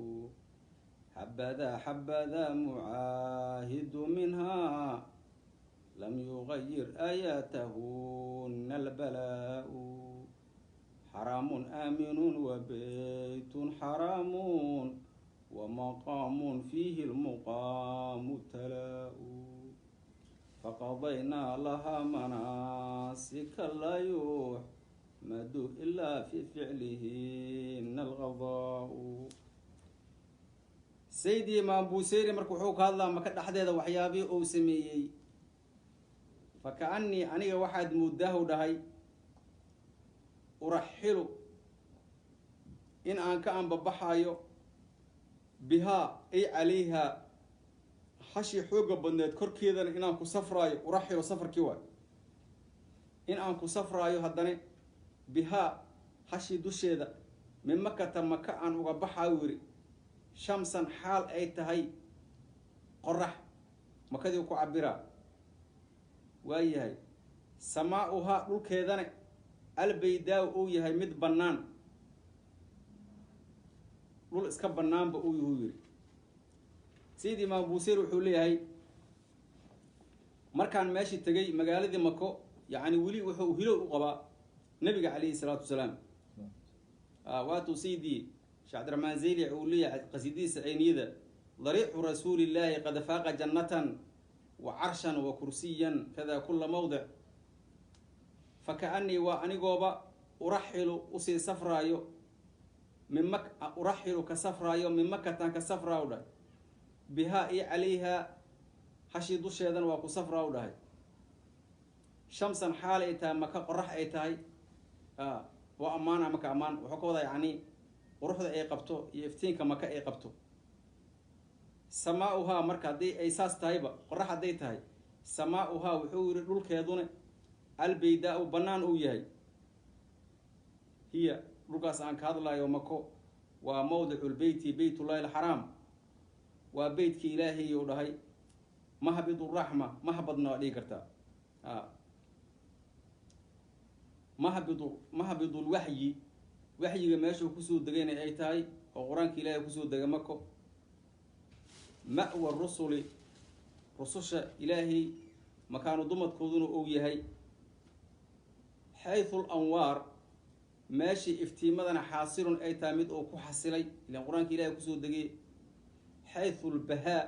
حبذا حبذا معاهد منها لم يغير آياتهن البلاء حرام آمن وبيت حرام ومقام فيه المقام تلاء فقضينا لها مناسك لا يحمد إلا في فعلهن الغضاء سيدي إمام Buusayri marka wuxuu ka hadlaa maka dhexdeeda waxyaabihii uu sameeyey fakaanii aniga waxaad moodaahu dhahay uraxilu in aan ka anbabaxayo bihaa ay calayhaa hashii xooga badneed korkeedana inaan ku safraayo uraxilu safarkii waay in aan ku safraayo haddana bihaa hashii dusheeda min makata maka aan uga baxaayo yiri shamsan xaal ay tahay qorax makadii ku cabiraa waayahay samaa'uhaa dhulkeedana albaydaa uu yahay mid bannaan dhul iska bannaanba uu yahu yiri sayidi imaam Buusayri wuxuu leeyahay markaan meeshii tegay magaaladii mako yacni weli wuxuu hilow u qabaa nabiga calayhi salaatu wasalaam waatuu sayidii sheekh Cabdiraxmaan Zayli uu leeyahay qasiidadiisa ceyniyada dariixu rasuulillaahi qad faaqa jannatan wa carshan wa kursiyan kada kulla mawdic fakaanii waa anigooba uraxilu usii safraayo min mak uraxilu ka safraayo min makatan ka safraa u dhahay bihaa iyo calayhaa hashii dusheedana waa ku safraa u dhahay shamsan xaal ay tahay maka qorax ay tahay waa ammaana maka ammaan wuxuu ka wadaa yacni quruxda ay qabto iyo iftiinka maka ay qabto samaa'uhaa marka haddii ay saas tahayba qorax hadday tahay samaa'uhaa wuxuu yidhi dhulkeeduna albaydaa-u bannaan uu yahay hiya dhulkaas aan ka hadlayo mako waa mawdicu lbeyti beytullahi alxaraam waa beytkii ilaahay uu dhahay mahbidu raxma mahbadna waa dhihi kartaa mahbidu lwaxyi waxyiga meeshuu kusoo degayna ay tahay oo qur-aanka ilaahay kusoo dega mako ma'wa rusuli rususha ilaahay makaanu dumadkooduna uu yahay xaythu lanwaar meeshii iftiimadana xaasilun ay tahay mid uu ku xasilay ilaan qur-aanka ilaahay kusoo degay xaythu lbahaa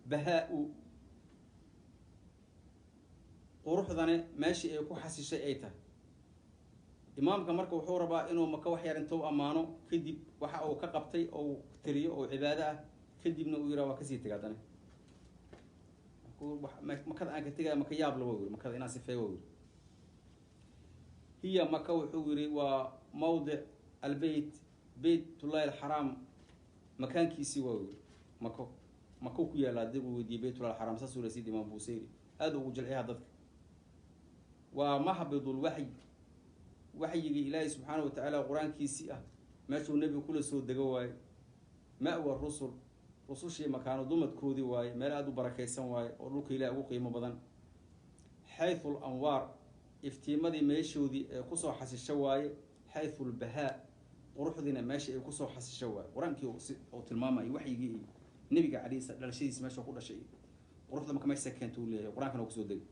bahaa-u quruxdane meeshii ay ku xasishay ay tahay imaamka marka wuxuu rabaa inuu maka wax yar intuu ammaano kadib waxa uu ka qabtay oo tiriyo oo cibaado ah kadibna uu yiraa waa kasii tega haddana makada aan ka tegaya maka yaab la waa yiri makada inaan sifeeyo waa yiri hiya maka wuxuu yiri waa mawdic albeyt beytullahi alxaraam makaankiisii waa yiri mako mako ku yaala haddii uu weydiiyey beytullahi alxaraam saasuu la siiyey imaam Buusayri aada ugu jilciyaa dadka waa mahbidul waxy waxyigii ilaahay subxaanahu watacaala qur-aankiisii ah meeshuu nebigu kula soo dego waaye ma'wa rusul rusushii makaano dumadkoodii waaye meel aada u barakaysan waaye oo dhulka ilahay ugu qiimo badan xaythu lanwaar Iftiimadii meeshoodii ee kusoo xasisho waaye, xayثu lbahaa quruxdiina meesha ay kusoo xasisho waaye. Qur-aankii uu tilmaamayo waxyigii iyo nebiga calayhi dhalashadiisa meesha ku dhashay iyo quruxda marka meesha keenta uu leeyahay, qur-aankana uu kusoo degay.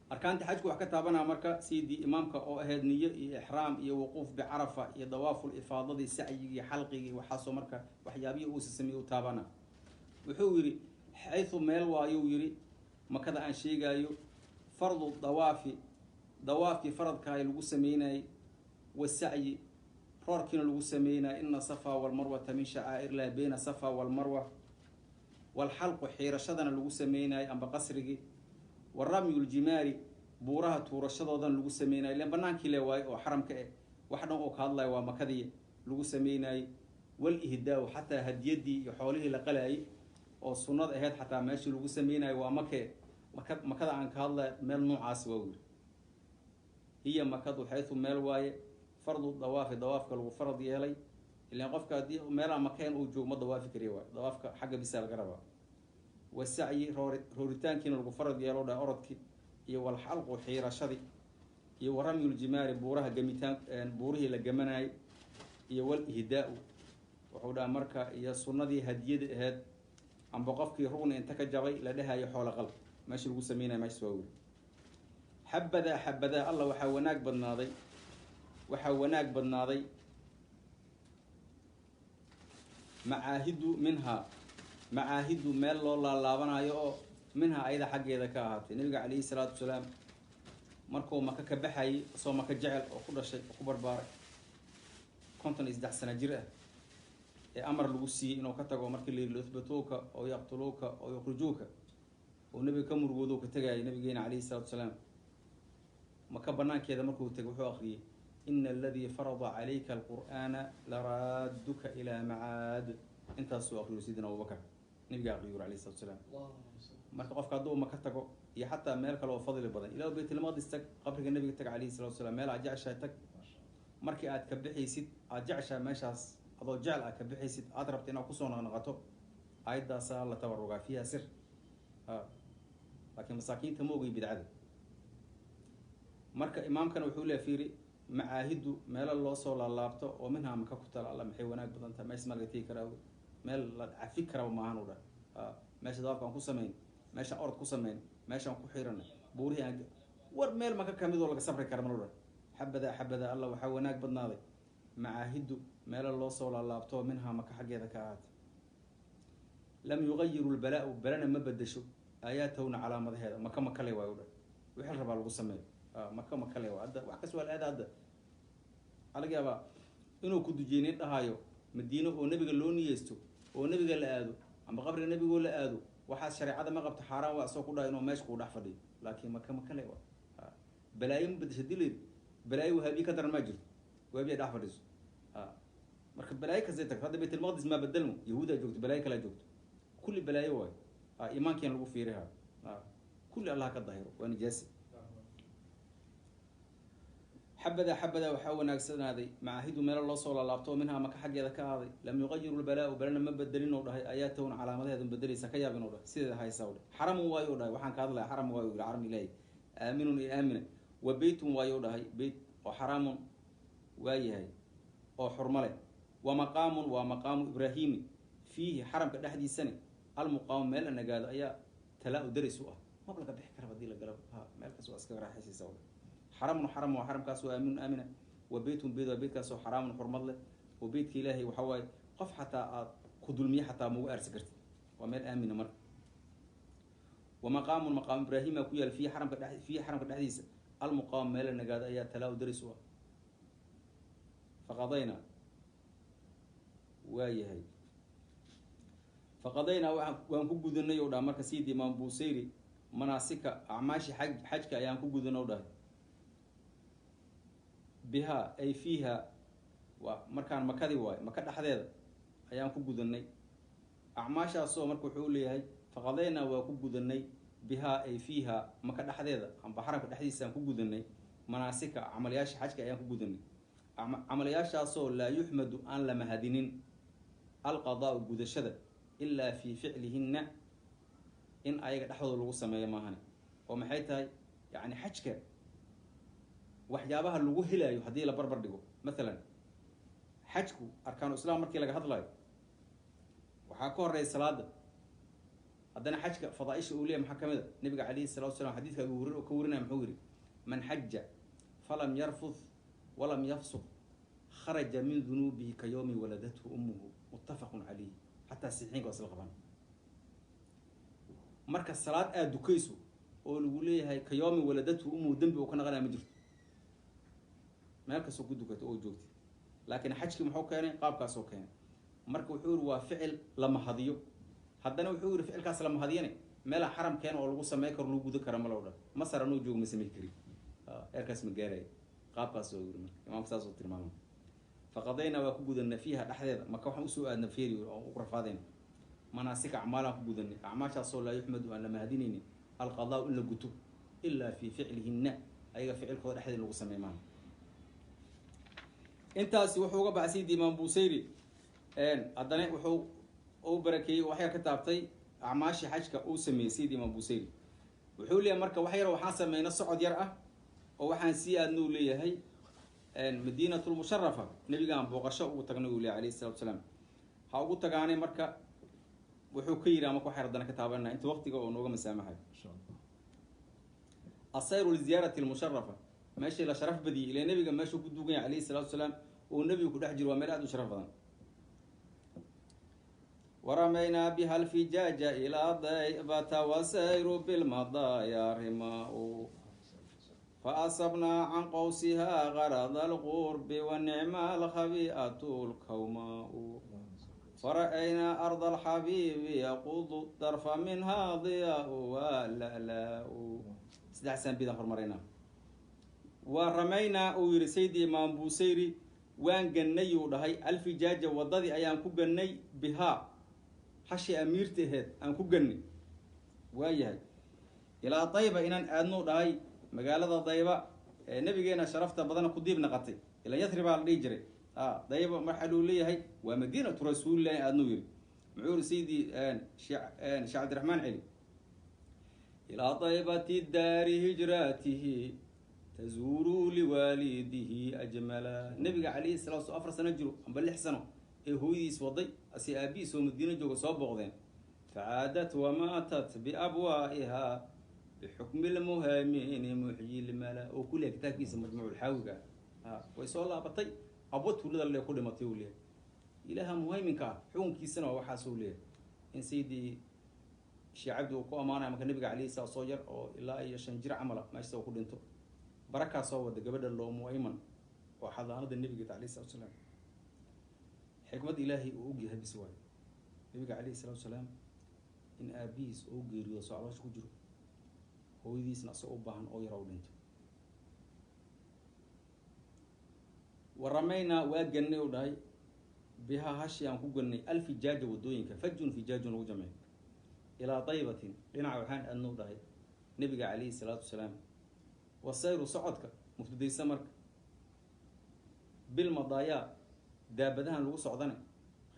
Arkaanta xajku wax ka taabanaa marka sidii imaamka oo ahayd niyo iyo ixraam iyo wuquuf bicarafa iyo dawaaful ifaadadii, sacyigii, xalqigii, waxaasoo marka waxyaabihii uusa sameeyey u taabana. Wuxuu yidhi xayثu meel waayuu yidhi makada aan sheegaayo, fardu dawaafi, dawaafkii faradkaay lagu sameynayay, wasacyi roorkiina lagu sameynayay, ina safa walmarwata min shacaa'ir illahi, bayna safa walmarwa, walxalqu xiirashadana lagu sameynayay amba qasrigii, wa ramyu ljimaari buuraha tuurashadoodana lagu sameynayay, ilen banaankii le waayo oo xaramka eh, wax dhan oo ka hadlaya waa makadii lagu sameynayay, walihdaau xataa hadiyadii iyo xoolihii la qalayay oo sunnada ahayd xataa meeshii lagu sameynayo waa makee. Maka makada aan ka hadlaya meel noocaas waa wiri. Hiya makadu xayثu meel waaye fardu dawaafi, dawaafka lagu farad yeelay, ilaan qofka haddii meelaa makeen uu joogo ma dawaafi kariya waay, dawaafka xagga bisaa laga rabaa. Wasacyi rooritaankiina lagu farad yeelo dha orodki, iyo walxalqu xiirashadii, iyo waramyuljimaari buuraha gamitaan buurihii la gamanayay, iyo walihdaau wuxuu dhaha marka iyo sunnadii hadiyada ahayd amba qofkii rugni inta ka jabay la dhahayo xoolo qal meesha lagu sameynaya meeshas waa weli. Xabadaa xabadaa alla waxaa wanaag badnaaday, waxaa wanaag badnaaday macaahidu minhaa, macaahidu meel loo laalaabanayo oo minhaa ayada xaggeeda ka ahaatay. Nabiga calayhi salaatu wasalaam markuu maka ka baxayay, soo maka jecel oo ku dhashay oo ku barbaaray, 53 sano jir ah, ee amar lagu siiyey inuu ka tago markii la yidhi yuthbituuka oo yaqtuluuka oo yukhrijuuka, oo nebiga ka murugoodo ka tegayay nabigeena calayhi salaatu wasalaam, maka banaankeeda markuu tegay wuxuu akhriyey ina aladii farada calayka alqur'aana laraaduka ilaa macaad. Intaasuu akriyo sidina Abubakar nabiga aqriyo alayhi salatu wasalaam. Marka qofka hadduu maka tago iyo xataa meel kale oo fadli badan, ilaa Baytulmaqdis tag, qabriga nabiga tag calayhi salatu wasalaam, meel aad jeceshahay tag, markii aad ka bixaysid aad jeceshahay meeshaas adoo jecel aad ka bixaysid aad rabta inaad kusoo noqnoqoto, aayadaasaa la tabarugaa fiiha sir. Laakiin masaakiinta ma ogay bidcada. Marka imaamkana wuxuu leeyahay fiiri macaahidu meelo loo soo laalaabto oo minhaa maka ku tala, alla maxay wanaag badan tahay, meesha ma laga tegi karaa, meel la cafi karaba maahan u dhah. Meesha dawaafka aan ku samayn, meeshaan orod ku samayn, meeshaan ku xiranay buurihii aan war meel maka kamid oo laga safri kara malo dhah. Xabadaa xabadaa alla waxaa wanaag badnaaday macaahidu meelo loo soo laalaabto oo minhaa maka xaggeeda ka ahaatay. Lam yugayiru lbalaa-u balana ma bedesho aayaatahuna calaamadaheeda, maka makale waay u dhah, wixii la rabaa lagu sameeyo maka makale waay. Hadda wax kas waa la aada, hadda waxaa laga yaabaa inuu ku dujiyey nin dhahayo Madiino oo nebiga loo niyeysto oo nebiga la aado amba qabriga nebigoo la aado, waxaas shareecada ma qabto, xaaraan waa, isagoo ku dhahay inuu meesha kuu dhex fadhiyo, laakiin maka makale waay. Balaayo ma bedesho hadii la yidhi, balaayo wahaabiye ka daran maa jirto, wahaabiya dhex fadhiso. Marka balaayo kastay tagto, hadda Baytulmaqdis maa bedelmo, yahuudaa joogto, balaayo kalaa joogto, kulli balaayo waayo. Iimaankiina lagu fiiriha, kulli Allah ka dahiro waa nijaasi. Xabadaa xabadaa waxaa wanaagsanaaday macaahidu meelo loo soo laalaabto oo minhaa maka xaggeeda ka ahaaday. Lam yugayiru lbalaa-u balana ma bedelin ou dhahay aayaatahuna calaamadaheedu bedelaysa ka yaab inuu dhahay sideeda haysa u dhahay. Xaramun waayo u dhahay, waxaan ka hadlaya xaram waayo yidhi, xaram ilaahi aaminun iyo aamina, wa beytun waayo u dhahay, beyt oo xaraamun waa yahay oo xurmo leh, wa maqaamun waa maqaamu Ibraahiimi, fiihi xaramka dhexdiisani almuqaamu meel la nagaado ayaa talaa-u daris u ah, mab laga bixi karaba hadii la galo, ha meel kas waa iskaga raaxaysiisa u dhahay. Xaramun xaram waa xaramkaas oo aaminun aamina, wa beytun beyt waa beytkaasoo xaraamun xurmad leh, oo beytka ilaahay waxaa waaye qof xataa aad ku dulmiye xataa maugu aarsi kartid, waa meel aamina. Marka wa maqaamun maqaamu Ibraahima ku yaal fiihi xaramka dhe fiihi xaramka dhexdiisa almuqaamu meel la nagaado ayaa talaa-u daris u ah. Faqadaynaa waa yahay, faqadaynaa waan ku gudanay o dhaha. Marka sayid imaam Busayri manaasika acmaashi xajka ayaan ku gudanay o dhahay, bihaa ay fiiha waa markaan makadi waayo, maka dhexdeeda ayaan ku gudanay acmaashaasoo. Marka wuxuu leeyahay faqadaynaa waa ku gudanay bihaa ay fiiha maka dhexdeeda amba xaramka dhexdiisa aan ku gudanay manaasika camalayaasha xajka ayaan ku gudanay, camalayaashaasoo laa yuxmadu aan la mahadinin alqadaau gudashada ilaa fii ficlihinna in ayaga dhexdooda lagu sameeyo maahane. Oo maxay tahay? Yacni xajka waxyaabaha lagu helayo haddii la barbar dhigo, mathalan xajku arkaanu islaam markii laga hadlayo waxaa ka horeeya salaada. Haddana xajka fadaaisha uu leeyahy maxaa kamid a? Nabiga calayhi salatu wasalaam xadiidka Abu Hurayra oo ka warinaya muxuu yidhi: man xaja falam yarfuth walam yafsuq kharaja min dunuubihi ka yawmi waladathu ummuhu, muttafaqun calayhi. Xataa saxiixinka waa isla qabaan. Marka salaad aada dukayso oo lagu leeyahay ka yawmi waladathu ummuhu dembi uu ka naqanaya ma jirto, meel kastoo ku dukato oo joogtay. Laakiin xajkii muxuu keenay? Qaabkaasoo keenay. Marka wuxuu yihi waa ficil la mahadiyo. Haddana wuxuu yihi ficilkaas la mahadiyane meela xaram keena oo lagu samey karo, lagu gudan kara ma loo dhan. Masar anuu joogo ma samey kari, eerkaas ma gaaraya. Qaabkaas oo yiri marka imaamka saas oo tilmaamay. Faqadaynaa waa ku gudanay fiiha dhexdeeda Maka, waxaan usoo aadna feeri oo u rafaadayna manaasika, acmaalaan ku gudanay, acmaashaasoo laa yuxmadu aan la mahadinaynin alqadaa in la guto ilaa fii ficlihinna, ayaga ficilkooda dhexdeeda lagu samey maaha. Intaasi wuxuu uga baxay Sayidi Imaam Busayri. Haddana wuxuu u barakeeyey, wax yar ka taabtay acmaashii xajka uu sameeyey Sayidi Imaam Busayri. Wuxuu leeyahay marka wax yar waxaan sameynay socod yar ah oo waxaan sii aadna uu leeyahay Madiinatulmusharafa, nabigaan booqasho ugu tagnay uu leeyahay alayhi salatu wasalaam. Ha ugu tagaanay. Marka wuxuu ka yidhi ama wax yar haddana ka taabanaa inta waqtiga oo nooga masaamaxay. Insha Allah. Asayru liziyaarati lmusharafa, meeshii la sharaf badiyey, ilaa nabiga meeshuu ku duugan yahay alayhi salatu wasalaam oo nebigu ku dhex jiro, waa meel aada u sharaf badan. Waramaynaa biha alfijaaja ilaa daybata wasayru bilmadaaya rimaa faasabnaa can qowsihaa garada alqurbi wanicma alkhabi'atu lkawmaau fara'aynaa arda alxabiibi yaqudu darfa minhaa diyaau wala'laau. Saddex saan bidaan hormaraynaa. Waa ramaynaa uu yihi Sayidi Imaam Busayri, waan gannay uu dhahay alfijaaja, waddadii ayaan ku gannay, bihaa hashi amiirta aheed aan ku gannay, waayahay ilaa Dayba inaan aadnuu dhahay, magaalada Dayba ee nabigeena sharafta badana ku diib naqatay, ilaa Yathribaa la dhihi jiray. Dayba waxaa luu leeyahay waa madiinatu rasuulillahi aadnuu yiri. Muxuu yiri Sayidi Sheekh Cabdiraxmaan Celi? Ilaa daybati daari hijratihi tazuuruu liwaalidihi ajmala. Nabiga calayhi salatu 4 sano jiro amba 6 sano ee hooyadiis waday ase aabihiis oo Madiino jooga soo booqdeen. Facaadat wamaatat biabwaa'iha bixukmi lmuhaymini muxyi lmala oo ku leeyahay kitaabkiisa majmuuculxaawiga ah. Way soo laabatay, abwa tuulada le ku dhimatay uu leeyahay. Ilaaha muhayminka ah xukunkiisana waa waxaas uu leeyahay in Sayidii Sheekh Cabdi uu ku ammaanaya. Marka nabiga calayhi salaam soo yar oo ilaa iyo 5 jir camala meesha uu ku dhinto, barakaa soo wada gabadha loo Muayman oo xadaanada nabiga calayhi salatu wasalaam. Xikmad Ilaahay uu og yahay bis waayo nabiga calayhi salatu wasalaam in aabihiis uu geeriyo soo caloosha ku jiro, hooyadiisna asagoo u baahan oo yara u dhinto. Waramaynaa waa gannay u dhahay bihaa hashi aan ku gannay alfijaaja, wadooyinka fajun fijaajun lagu jamciyo, ilaa daybatin, dhinaca waxaan aadna u dhahay nabiga calayhi salaatu wasalaam. Wasayru socodka muftadaysa marka bilmadaayaa daabadahan lagu socdane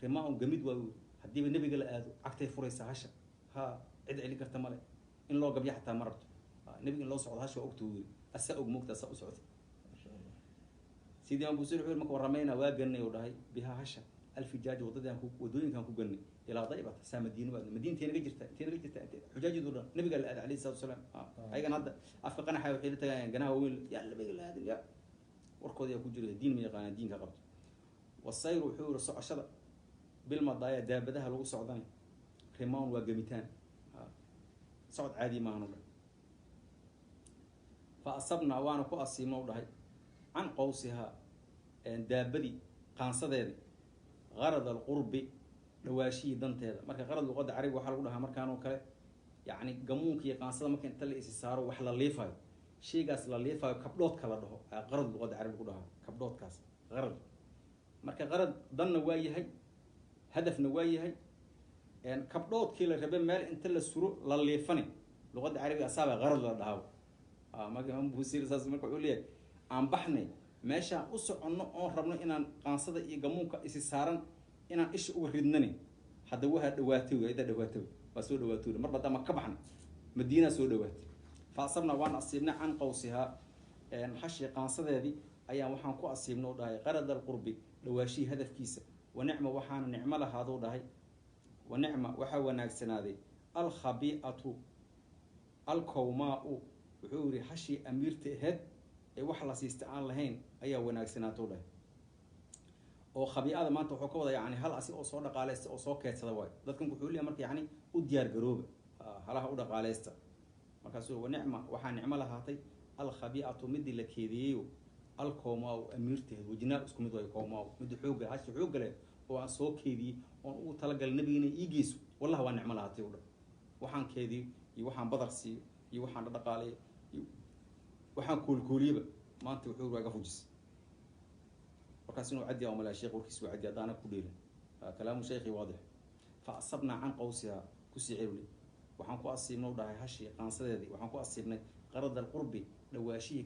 rimaa un gamid waa wy. Haddiiba nebiga la aado cagtay furaysaa hasha, ha cid celin karta male, in loo gabya xataa ma rabto nebiga in loo socdo hasha waa ogta wuri asaa og moogta asaa u socda. Masha Allah. Sidii Imaam Busiri wuxuu yiri marka waramaynaa waa gannay uu dhahay bihaa hasha alfijaaj, waddadii aan ku wadooyinkaan ku gannay ilaa Daybata, saa Madiino aadna. Madiina intee naga jirta, intee naga jirta, intee xujaajadu dhan nabiga la aaday calayhi salatu wasalaam. Ayagan hadda afka qanaxa waxay la tagayaan ganaha waaweyn, yaa nabiga la aadin, ya warkooda yaa ku jira diin ma yaqaanaan diinka qabto. Wasayru wuxuu yiri socoshada bilmadaaya daabadaha lagu socdana rimaan waa gamitaan, socod caadi maahan u dhahay. Fa asabnaa waana ku asiibna u dhahay can qowsihaa daabadii qaansadeedii garad alqurbi, dhawaashihii danteeda. Marka qarad luqadda carabiga waxaa lagu dhahaa markaan oo kale, yacni gamuunka iyo qaansada marka inta la isi saaro wax la liifayo, shaygaas la liifayo kabdhoodka la dhaho ayaa qarad luqadda carabiga ku dhahaa, kabdhoodkaas qarad. Marka qarad danna waa yahay, hadafna waa yahay, kabdhoodkii la rabe meel inta la suro la liifani luqadda carabiga asaaba qarad la dhahaa. Marka Imaam Busiri saas marka wuxuu leeyahay aan baxnay meeshaan u soconno oon rabno inaan qaansada iyo gamuunka isi saaran inaan isha uga ridnani, hadda waa dhawaatay wey, hadda dhawaatay waa soo dhawaatay wey. Marba haddaan ka baxnay Madiinaa soo dhawaatay. Fa asabnaa waan asiibnay can qawsihaa hashii qaansadeedii ayaan waxaan ku asiibnay u dhahay qarad alqurbi dhawaashihii hadafkiisa. Wa nicma waxaana nicmo lahaaduu dhahay, wa nicma waxaa wanaagsanaaday alkhabii'atu alkowmaa-u. Wuxuu yihi hashii amiirta aheyd ee wax la siista aan lahayn ayaa wanaagsanaatou dhahay. Oo khabiicada maanta wuxuu ka wada yani hal asi oo soo dhaqaaleysta oo soo keedsada waayo. Dadkan wuxuu leeyahay marka yani u diyaar garooba halaha u dhaqaaleysta. Markaasuu wa nicma waxaa nicmo lahaatay alkhabiicatu midii la keediyeyo alkowmaa-u amiirtaheed wajnaa isku mid waayo kowmaa-u midda xoogga hashi xoogga leh oo aan soo keediyey oon ugu talagalay nabiga inay ii geyso, wallahi waa nicmo lahaatay u dhan. Waxaan keediyo iyo waxaan badar siiyo iyo waxaan dhaqaaleeyo iyo waxaan koolkooliyaba maanta wuxuu waa iga fujis. Markaas inuu caddi oo malaa sheekh warkiis waa caddi haddaana ku dheelin kalaamu sheekhi waadix. Fa asabnaa can qawsihaa kusii celuli waxaan ku asiibnay u dhahay hashii qaansadeedii waxaan ku asiibnay qarad alqurbi dhawaashihii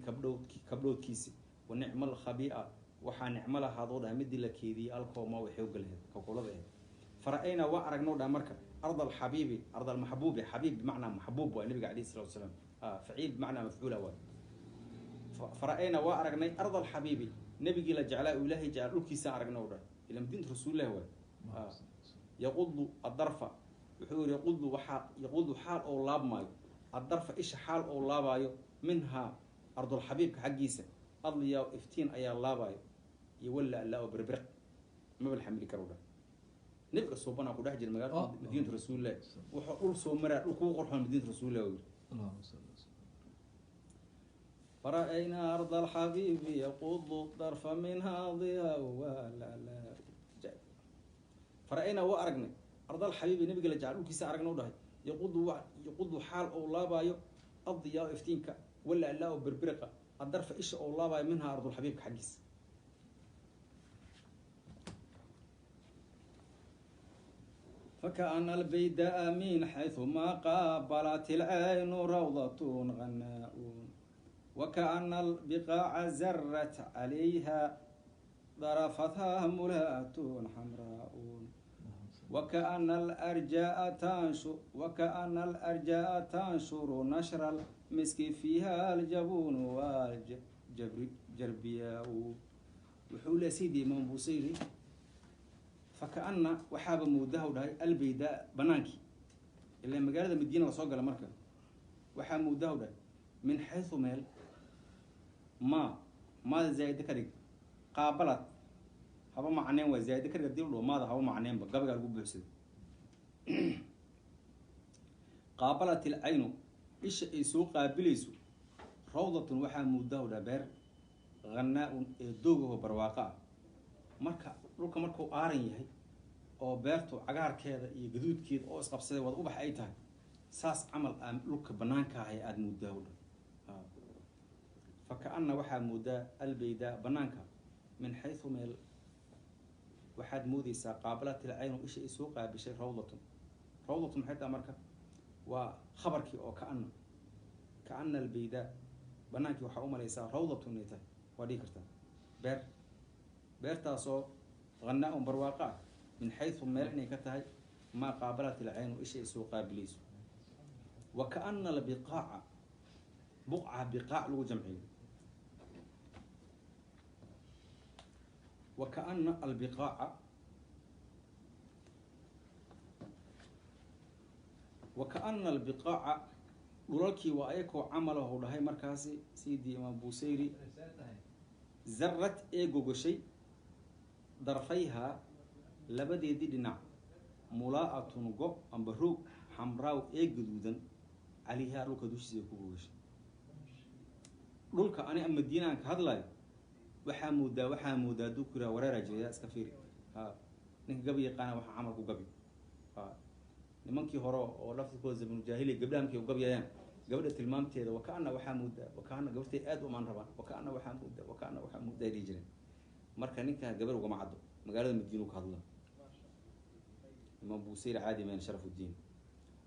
kabdhowdkiisi. Wa nicma alkhabii'a waxaa nicmo lahaadoo dhahay midii la keediyey alkooma way xoogga lahayd kakulada ahayd. Fara-aynaa waa aragnoo dhahay marka ard alxabiibi ard almaxbuubi xabiib bimacnaa maxbuub waay nabiga calayhi salatu wasalaam faciil bimacnaa mafcuula waay. Fara-aynaa waa aragnay ard alxabiibi nabigii la jeclaa uu ilaahay jeclaa dhulkiisaan aragnay u dhahay ila madiinta rasuulillahi waay. Yaqudu adarfa wuxuu yihi yaqudu waxaa yaqudu xaal oo laabmaayo adarfa isha xaal oo laabaayo minhaa ardulxabiibka xaggiisa adliyaa iftiin ayaa laabaayo iyo walla allaa oo berberiq maba la xamili karo dhahay. Nabiga suubanaa ku dhex jira magaalada madiinatu rasuulillahi wuxuu dhul soo maraa dhul kugu qorxoon madiinatu rasuulillahi uu yidhi. Fara-aynaa arda alxabiibi yaqudu darfa minhaa diyaa walala. Fara-aynaa waa aragnay arda alxabiibi nabiga la jecel dhulkiisa aragnay u dhahay yaqudu xaal oo laabaayo addiyaa iftiinka wala allaa oo berberiqa adarfa isha oo laabaayo minhaa ardulxabiibka xaggiisa. فكأن البيداء من حيث ما قابلت العين روضة غناء وكأن البقاع زرت عليها ضرفتها ملاة حمراء وكأن الأرجاء تنشر نشر المسك فيها الجبون والجربياء. وحول سيدي إمام بوصيري فكأن وحاب موده ودهي البيداء بنانكي اللي مقالة مدينة لصوق على مركب وحاب موده ودهي من حيث مال ما زايد كريك قابلت هبا معنين وزايد كريك ديرلو ما هبا معنين بقبل قلب بحسد قابلت العين إيش يسوق قابليسو روضة وحاب موده ودبير غناء دوغه برواقة marka dhulka markuu aaran yahay oo beertu cagaarkeeda iyo gaduudkeeda oo isqabsaday wada ubax ay tahay saas camal aan dhulka banaanka ahay aada moodaa u dhan. Fakaana waxaa moodaa albaydaa banaanka min xaysu meel waxaad moodaysaa qaabalat ilcaynu isha ay soo qaabishay rawdatun. Rawdatun maxay tahay marka waa khabarkii oo kaana albaydaa banaankii waxaa u malaysaa rawdatun inay tahay waa dhihi kartaa beer beertaasoo hanaa-un barwaaqa ah min xaysu meel inay ka tahay maa qaabalat ilcaynu isha ay soo qaabiliyso. Wa kaana albiqaaca buqca biqaac lagu jamciyo wa kaana albiqaaca wa kaana albiqaaca dhulalkii waa ayakoo camalahu dhahay markaasi sayidii imaam Buusayri zarad ee gogashay darfayhaa labadeedii dhinac mulaa'atun go amba roog xamraaw ee gaduudan calayhaa dhulka dushiisa ku gogashay. Dhulka ani madiina aan ka hadlayo waxaa moodaa hadduu ku yiraha wareeraa jiraya iska fiiri ninka gabi yaqaana waxaa camal ku gabi nimankii hore oo laftirkooda zamanuljaahiliya gabdhaha markay u gabyayaan gabadha tilmaamteeda wakaana waxaa moodaa wakaana gabartay aad u amaan rabaan wakaana waxaa moodaa wakaana waxaa moodaa ay dhihi jireen. Marka ninkaa gabar ugama caddo magaalada madiina ka hadla imaam Buusayri caadi meen Sharafudiin.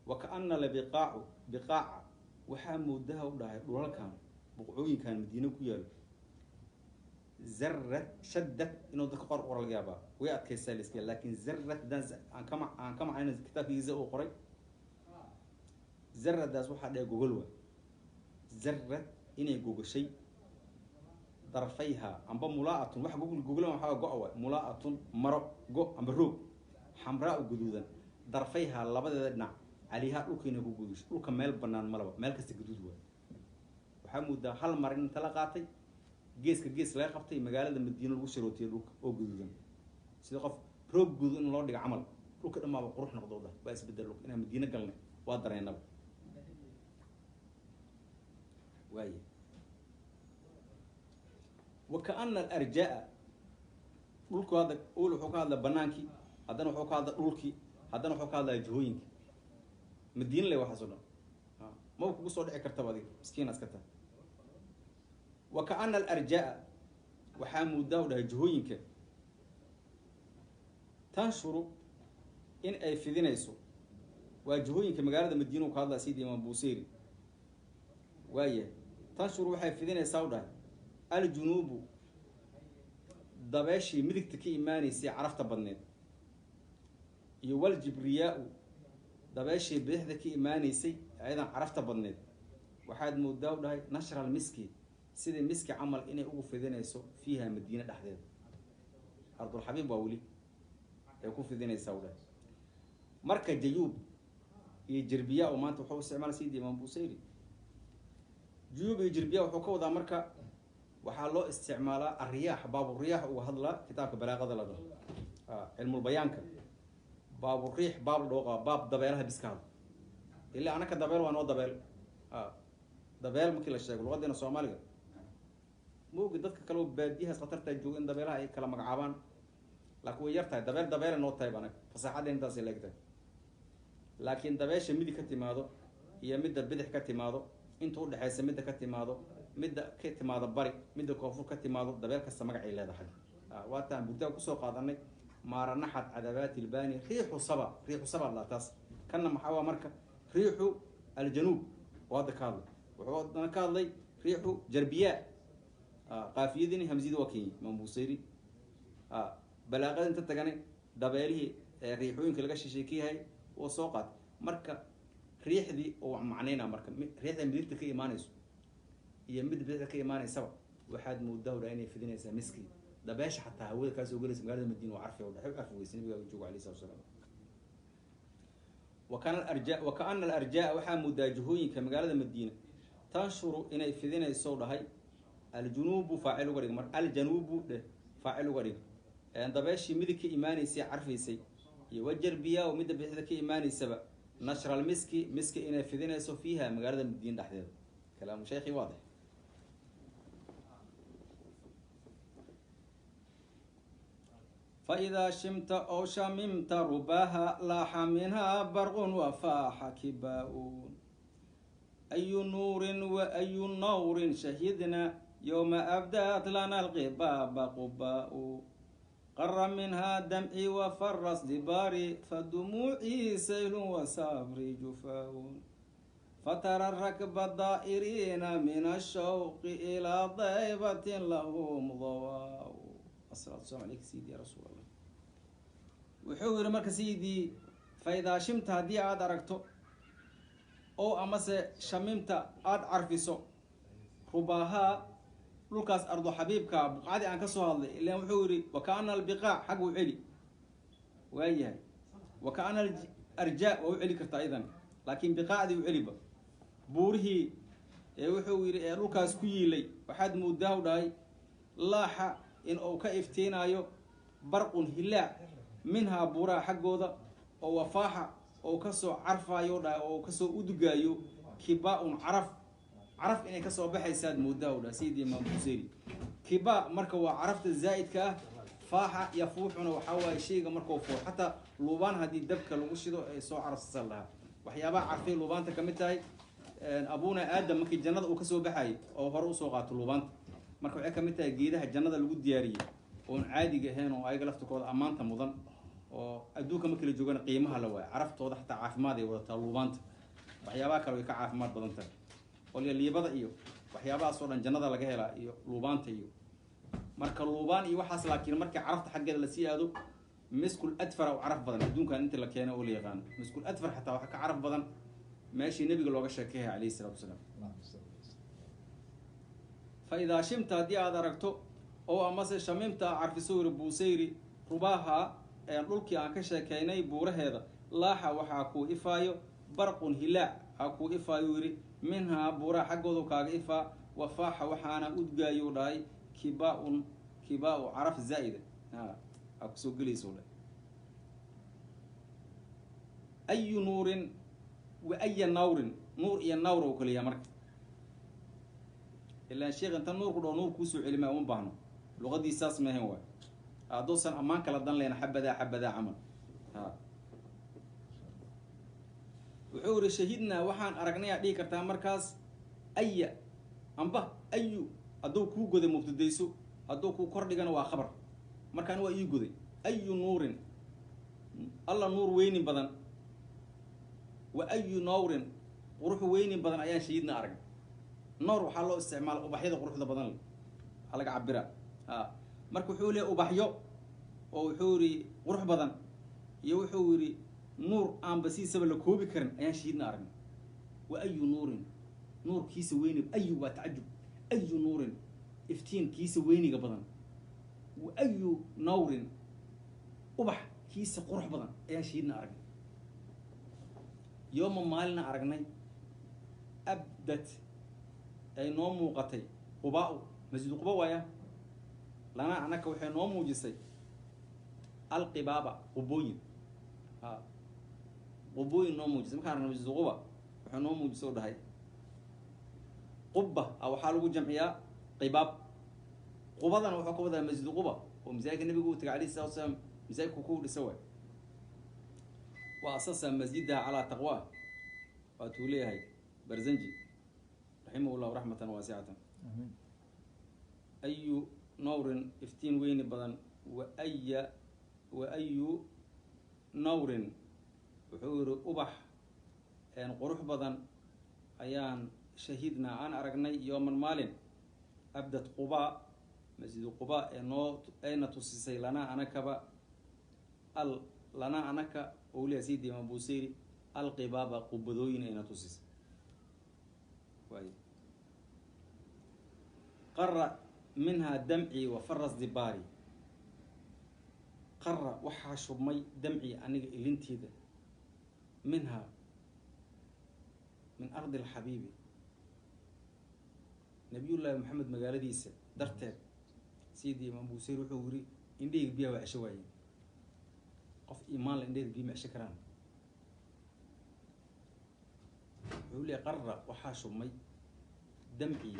Wa kaana la biqaacu biqaaca waxaa moodaha u dhahay dhulalkan buqcooyinkan madiina ku yaalo zarrat shaddad inuu dadka qor qor laga yaabaa way adkaysaa liska laakiin zarrat dan aan ka macnayna kitaabkiisa uu qoray zarradaas waxaa dhahay gogol waay. Zarrad inay gogashay darfayha amba mulaa'atun wax gogol gogolan waxaa go' waay mulaa'atun maro go amba roog xamraa u guduudan darfayha labadeeda dhinac caliha dhulkiina ku gudushay dhulka meel banaan malaba meel kasta guduud waay. Waxaa moodaa hal mar in inta la qaatay geeska gees laga qabtay magaalada Madiina lagu sharootiyay dhulka oo guduudan sida qof roog guduud in loo dhigo camal dhulka dhammaaba qurux noqdo dhah baa isbedel dhulka inaan Madiina galnay waa dareennaba waaye. Wa kaana alarjaa dhulku hadda uul wuxuu ka hadla banaankii, haddana wuxuu ka hadla dhulkii, haddana wuxuu ka hadlaya jihooyinka Madiina le waxaas oo dhan maba kugu soo dhici kartaba adiga miskiin iska tahay. Wa kaana alarjaa waxaa muddaa u dhahay jihooyinka tanshuru in ay fidinayso waa jihooyinka magaalada Madiina uu ka hadlaya sidii Imaam Buuseyri waayahay. Tanshuru waxay fidinaysaa u dhahay aljunuubu dabeeshii midigta ka imaanaysay carafta badneed iyo waljibriyaa-u dabeeshii bidixda ka imaanaysay ayadan carafta badneed waxaad moodaa u dhahay nashral miski sidii miski camal inay ugu fidinayso fiiha Madiina dhexdeeda ardulxabiib waa weli ay ku fidinaysaa u dhahay. Marka jayuub iyo jirbiya oo maanta wuxuu isticmaalay sidii Imaam Buuseyri juyuub iyo jirbiya wuxuu ka wadaa marka waxaa loo isticmaalaa arriyaax baaburiyax uga hadlaa kitaabka balaaqada la dhaho cilmulbayaanka baaburiix baab la dhaho qaba baab dabeelaha biska hadla ilaa anaka dabeel waa noo dabeel dabeel markii la sheego luqadeena Soomaaliga moogi dadka kale oo baadiyahaas khatartaa jooga in dabeelaha ay kala magacaabaan laakiin way yar tahay dabeel dabeela noo tahay anaga fasaaxadda intaasay leeg tahay. Laakiin dabeesha midig ka timaado iyo midda bidix ka timaado inta u dhexaysa midda ka timaado midda ka timaado bari midda koonfur ka timaado dabeel kasta magacay leedahay. Waataan burdaa kusoo qaadanay maaranaxad cadabaati ilbaani riixu saba riixu saba la taas kanna maxaa waa marka riixu aljanuub oo hadda ka hadlay wuxuu haddana ka hadlay riixu jarbiyaa qaafiyadini hamziyada waa kenyay Imaam Buuseyri balaaqada inta tagane dabeelihii riixooyinka laga shisheekeyahay oo soo qaatay. Marka riixdii oo macnaynaa marka riixda midigta ka imaanayso iyo mid bidixda ka imaanaysaba waxaad moodaa udhaa inay fidinaysaa miski dabeesha xataa hawada kaa soo gelaysa magaalada Madiina waa carfi udhaxay carfi weysa nabiga joogo alayhi salaatu wasalaam. Wa kaana alarjaa waxaa moodaa jihooyinka magaalada Madiina tanshuru inay fidinayso dhahay aljunuubu faacil uga dhig mar aljanuubu dheh faacil uga dhig dabeeshii midig ka imaanaysay carfaysay iyo wajarbiyaa midda bidixda ka imaanaysaba nashral miski miski inay fidinayso fiiha magaalada Madiina dhexdeeda. Kalaamu sheekhi waadix. فإذا شمت أو شممت رباها لاح منها برق وفاح كباء أي نور وأي نور شهدنا يوم أبدأت لنا الغباب قباء قر منها دمعي وفرس دباري فدموعي سيل وصبري جفاء فترى الركب الضائرين من الشوق إلى ضيبة لهم ضواء. الصلاة والسلام عليك سيدي يا رسول الله. وحور مركز سيدي فإذا شمت هدي عاد أركتو أو أمس شممت عاد عرفسو رباها لوكاس أرض حبيبك بقعدي عن كسو هذا اللي وحوري وكأن البقاع حقه علي وأيها وكأن الأرجاء وعلي كرت أيضا لكن بقاعدي وعلي بوره وحوري لوكاس كيلي وحد مداه داي لاح إن أو كإفتينايو برق هلاع منها بورا حقودا أو وفاحة أو كسو عرفايو أو كسو أدقايو كباء عرف عرف إن كسو بحيساد مداودا سيدي إمام بوسيري كباء مركو عرفت الزائد كه فاحة يفوحون وحوا شيء مركو فوح حتى لوبان هذه الدبكة لو سو عرف صلها وحيابا عارفين لوبان تكمتاي أبونا آدم مكي الجنة وكسو بحي أو هرو قاتل لوبان marka waxay kamid tahay geedaha jannada lagu diyaariyay oo caadiga ahayn oo ayaga laftakooda amaanta mudan oo adduunka markii la joogana qiimaha la waayo caraftooda xataa caafimaad ay wadataa luubaanta waxyaabaha kale way ka caafimaad badan tahay olya liibada iyo waxyaabahaas oo dhan jannada laga helaa iyo luubaanta iyo marka luubaan iyo waxaas laakiin markii carafta xaggeeda lasii aado miskul adfar oo caraf badan adduunkan inta la keeno oo la yaqaano miskul adfar xataa waxa ka caraf badan meeshii nabiga looga sheekeeyay calayhi salaatu wasalaam. Fa idaa shimta haddii aad aragto oo amase shamimta carfiso yiri Buusayri rubaaha dhulkii aan ka sheekaynay buuraheeda, laaxa waxaa kuu ifaayo barqun hilaac aa kuu ifaayo yiri, minhaa buuraha xaggoodu kaaga ifaa, wafaaxa waxaana udgaayuu dhahay kibaa-un kibaa-u caraf zaa'ida aa kusoo gelaysa dhahay. Ayu nuurin wa aya nawrin, nuur iyo nawr oo kaliya marka ilaan sheekh inta nuur ku dhaho nuur kuusoo celimaa uma baahno, luqadii saas maahan waay, hadduusan ammaan kala dan lehna xabadaa xabadaa camal. Wuxuu yiri shahidnaa waxaan aragnay aad dhihi kartaa markaas aya amba ayu, hadduu kuu goday mubtadayso, hadduu kuu kordhigana waa khabar, markaan waa ii goday. Ayu nuurin alla nuur weynin badan, wa ayu nawrin qurux weynin badan ayaan shahidna aragnay. Noor waxaa loo isticmaala ubaxyada quruxda badan leh, waxaa laga cabiraa. Marka wuxuu leeyahy ubaxyo oo wuxuu yidhi qurux badan, iyo wuxuu yidhi nuur aanba siisaba la koobi karin ayaan shahidna aragnay. Wa ayu nuurin nuurkiisa weyni, ayu waa tacajub, ayu nuurin iftiinkiisa weyniga badan, wa ayu nawrin ubax kiisa qurux badan ayaan shahidna aragnay. Yooma maalina aragnay abdat ay noo muuqatay qubaa-u masjid quba waaya, lanaa anaka waxay noo muujisay alqibaaba qubooyin, qubooyin noo muujisay. Markaan aragna masjid quba waxay noo muujisay oo dhahay qubba waxaa lagu jamciyaa qibaab, qubadana wuxuu ka wadaa masjid quba oo masaajidka nabigu uu tagay alayhi salatu wasalaam, masaajidku ku dhisa waay. Wa asasa masjidaha calaa taqwa, waatuu leeyahay Barzanji raximah llahu raxmatan waasicatan. Ayu nawrin iftiin weyni badan, wa aya wa ayu nawrin wuxuu yiri ubax qurux badan ayaan shahidnaa aan aragnay yooman maalin abdad qubaa masjidu qubaa ee noo ayna tusisay lanaa anakaba al lanaa anaka owliya sayidi imaam Buusayri alqibaaba qubadooyin ayna tusisay. Waay qara minhaa damcii wa faras dibaari, qara waxaa shubmay damcii aniga ilinteeda, minhaa min ardi alxabiibi nabiyullaahi Maxamed magaaladiisa darteed. Sayidi imaam Buusayri wuxuu yiri indhahayga biyaha waa cesho waayeen, qof iimaan la indhahayga biyo ma cesho karaan. Wuxuu leeyahay qara waxaa shubmay damcii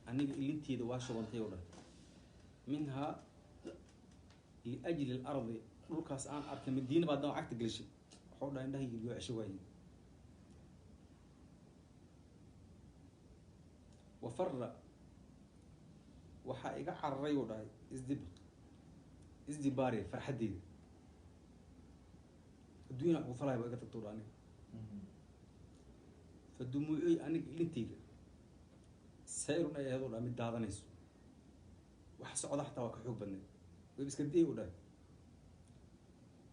aniga ilinteeda waa shubantay oo dhan, minhaa liajli alardi dhulkaas aan arkay madiina baa haddana cagta gelishay, waxuu dhahay indhahayga biyo cesho waayeen. Wafara waxaa iga cararay uu dhahay isdibaari farxaddeyda, adduunyana wax ku falaya baa iga tagto dha aniga. Fa dumuucey aniga ilinteyda sayrun ay ahayd oo dhahay mid daadanayso, wax socda xataa waa ka xoog badneed, wayba iska dayay u dhahay.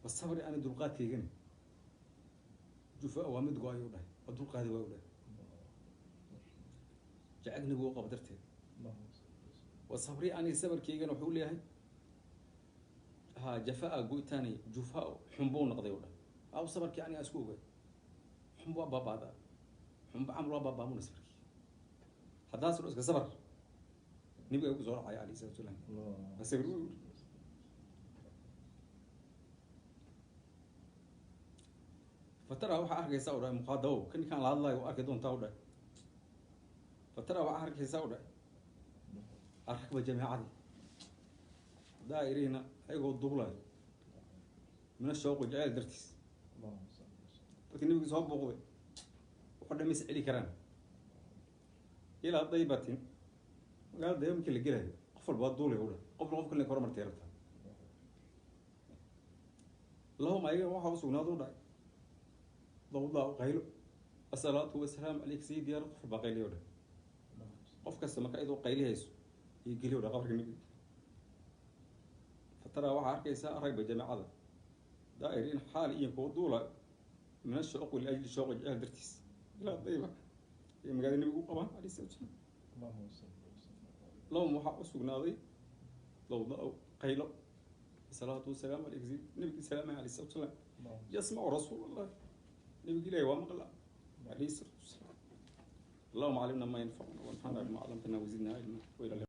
Wa sabri ani dulqaadkaygani jufa waa mid go-ay u dhahay, waa dulqaadi waay u dhahay, jacag nabigu u qabo darteed. Wa sabri aniga sabarkaygana wuxuu leeyahay ha jafaa go'itaanay jufaa xunbuu noqday u dhahay, aw sabarkii aniga isku ogay xunbu waa baabaada, xunba camal waa baabaamuna sabarkii, haddaas dho iska sabar nabiga ku soo dhacaya alayhi salatu wasalaam waa sabir wey. Fatara waxaa arkaysaa u dhahay muqaadabow ka ninkaan la hadlayo waa arki doontaa u dhahay. Fatara waxaa arkaysaa u dhahay arkaba jamaacadii daa'iriina ayagoo duulayo mina shooqo jacayl dartiis, dadka nabiga soo booqday wuxuu dhamaysa celi karaan ilaa daybatin magaalada dayba markii la gelayo qof walba waa duulaya u dhahay, qofna qof kalena ka hormartay rabtaa. Lahum ayaga waxaa usugnaada u dhahay dawdaa qaylo asalaatu wasalaamu calayka sayidi yaa, qof walbaa qayliya u dhahay, qof kasta marka iyadoo qaylihayso iyo geliya u dhahay qabriga nabiga. Fatara waxaa arkaysaa aragba jamaacada daa'iriin xaal iyo kuwa duula min ashooqi liajli shooqi jecel dartiis ilaa dayba iyo magaalada nabigu u qabaan alayhi salatu wasalaam. Lahum waxaa u sugnaaday dawda qaylo. Salaatu wasalaamu alayk, nabigii salaamay alayhi salatu wasalaam. Yasmacu rasuul Allah, nabigi Ilahi waa maqla alayhi salatu wasalaam. Allahuma calimna ma yanfacuna wanfacna bima calamtana wazidna cilma. Wa ila.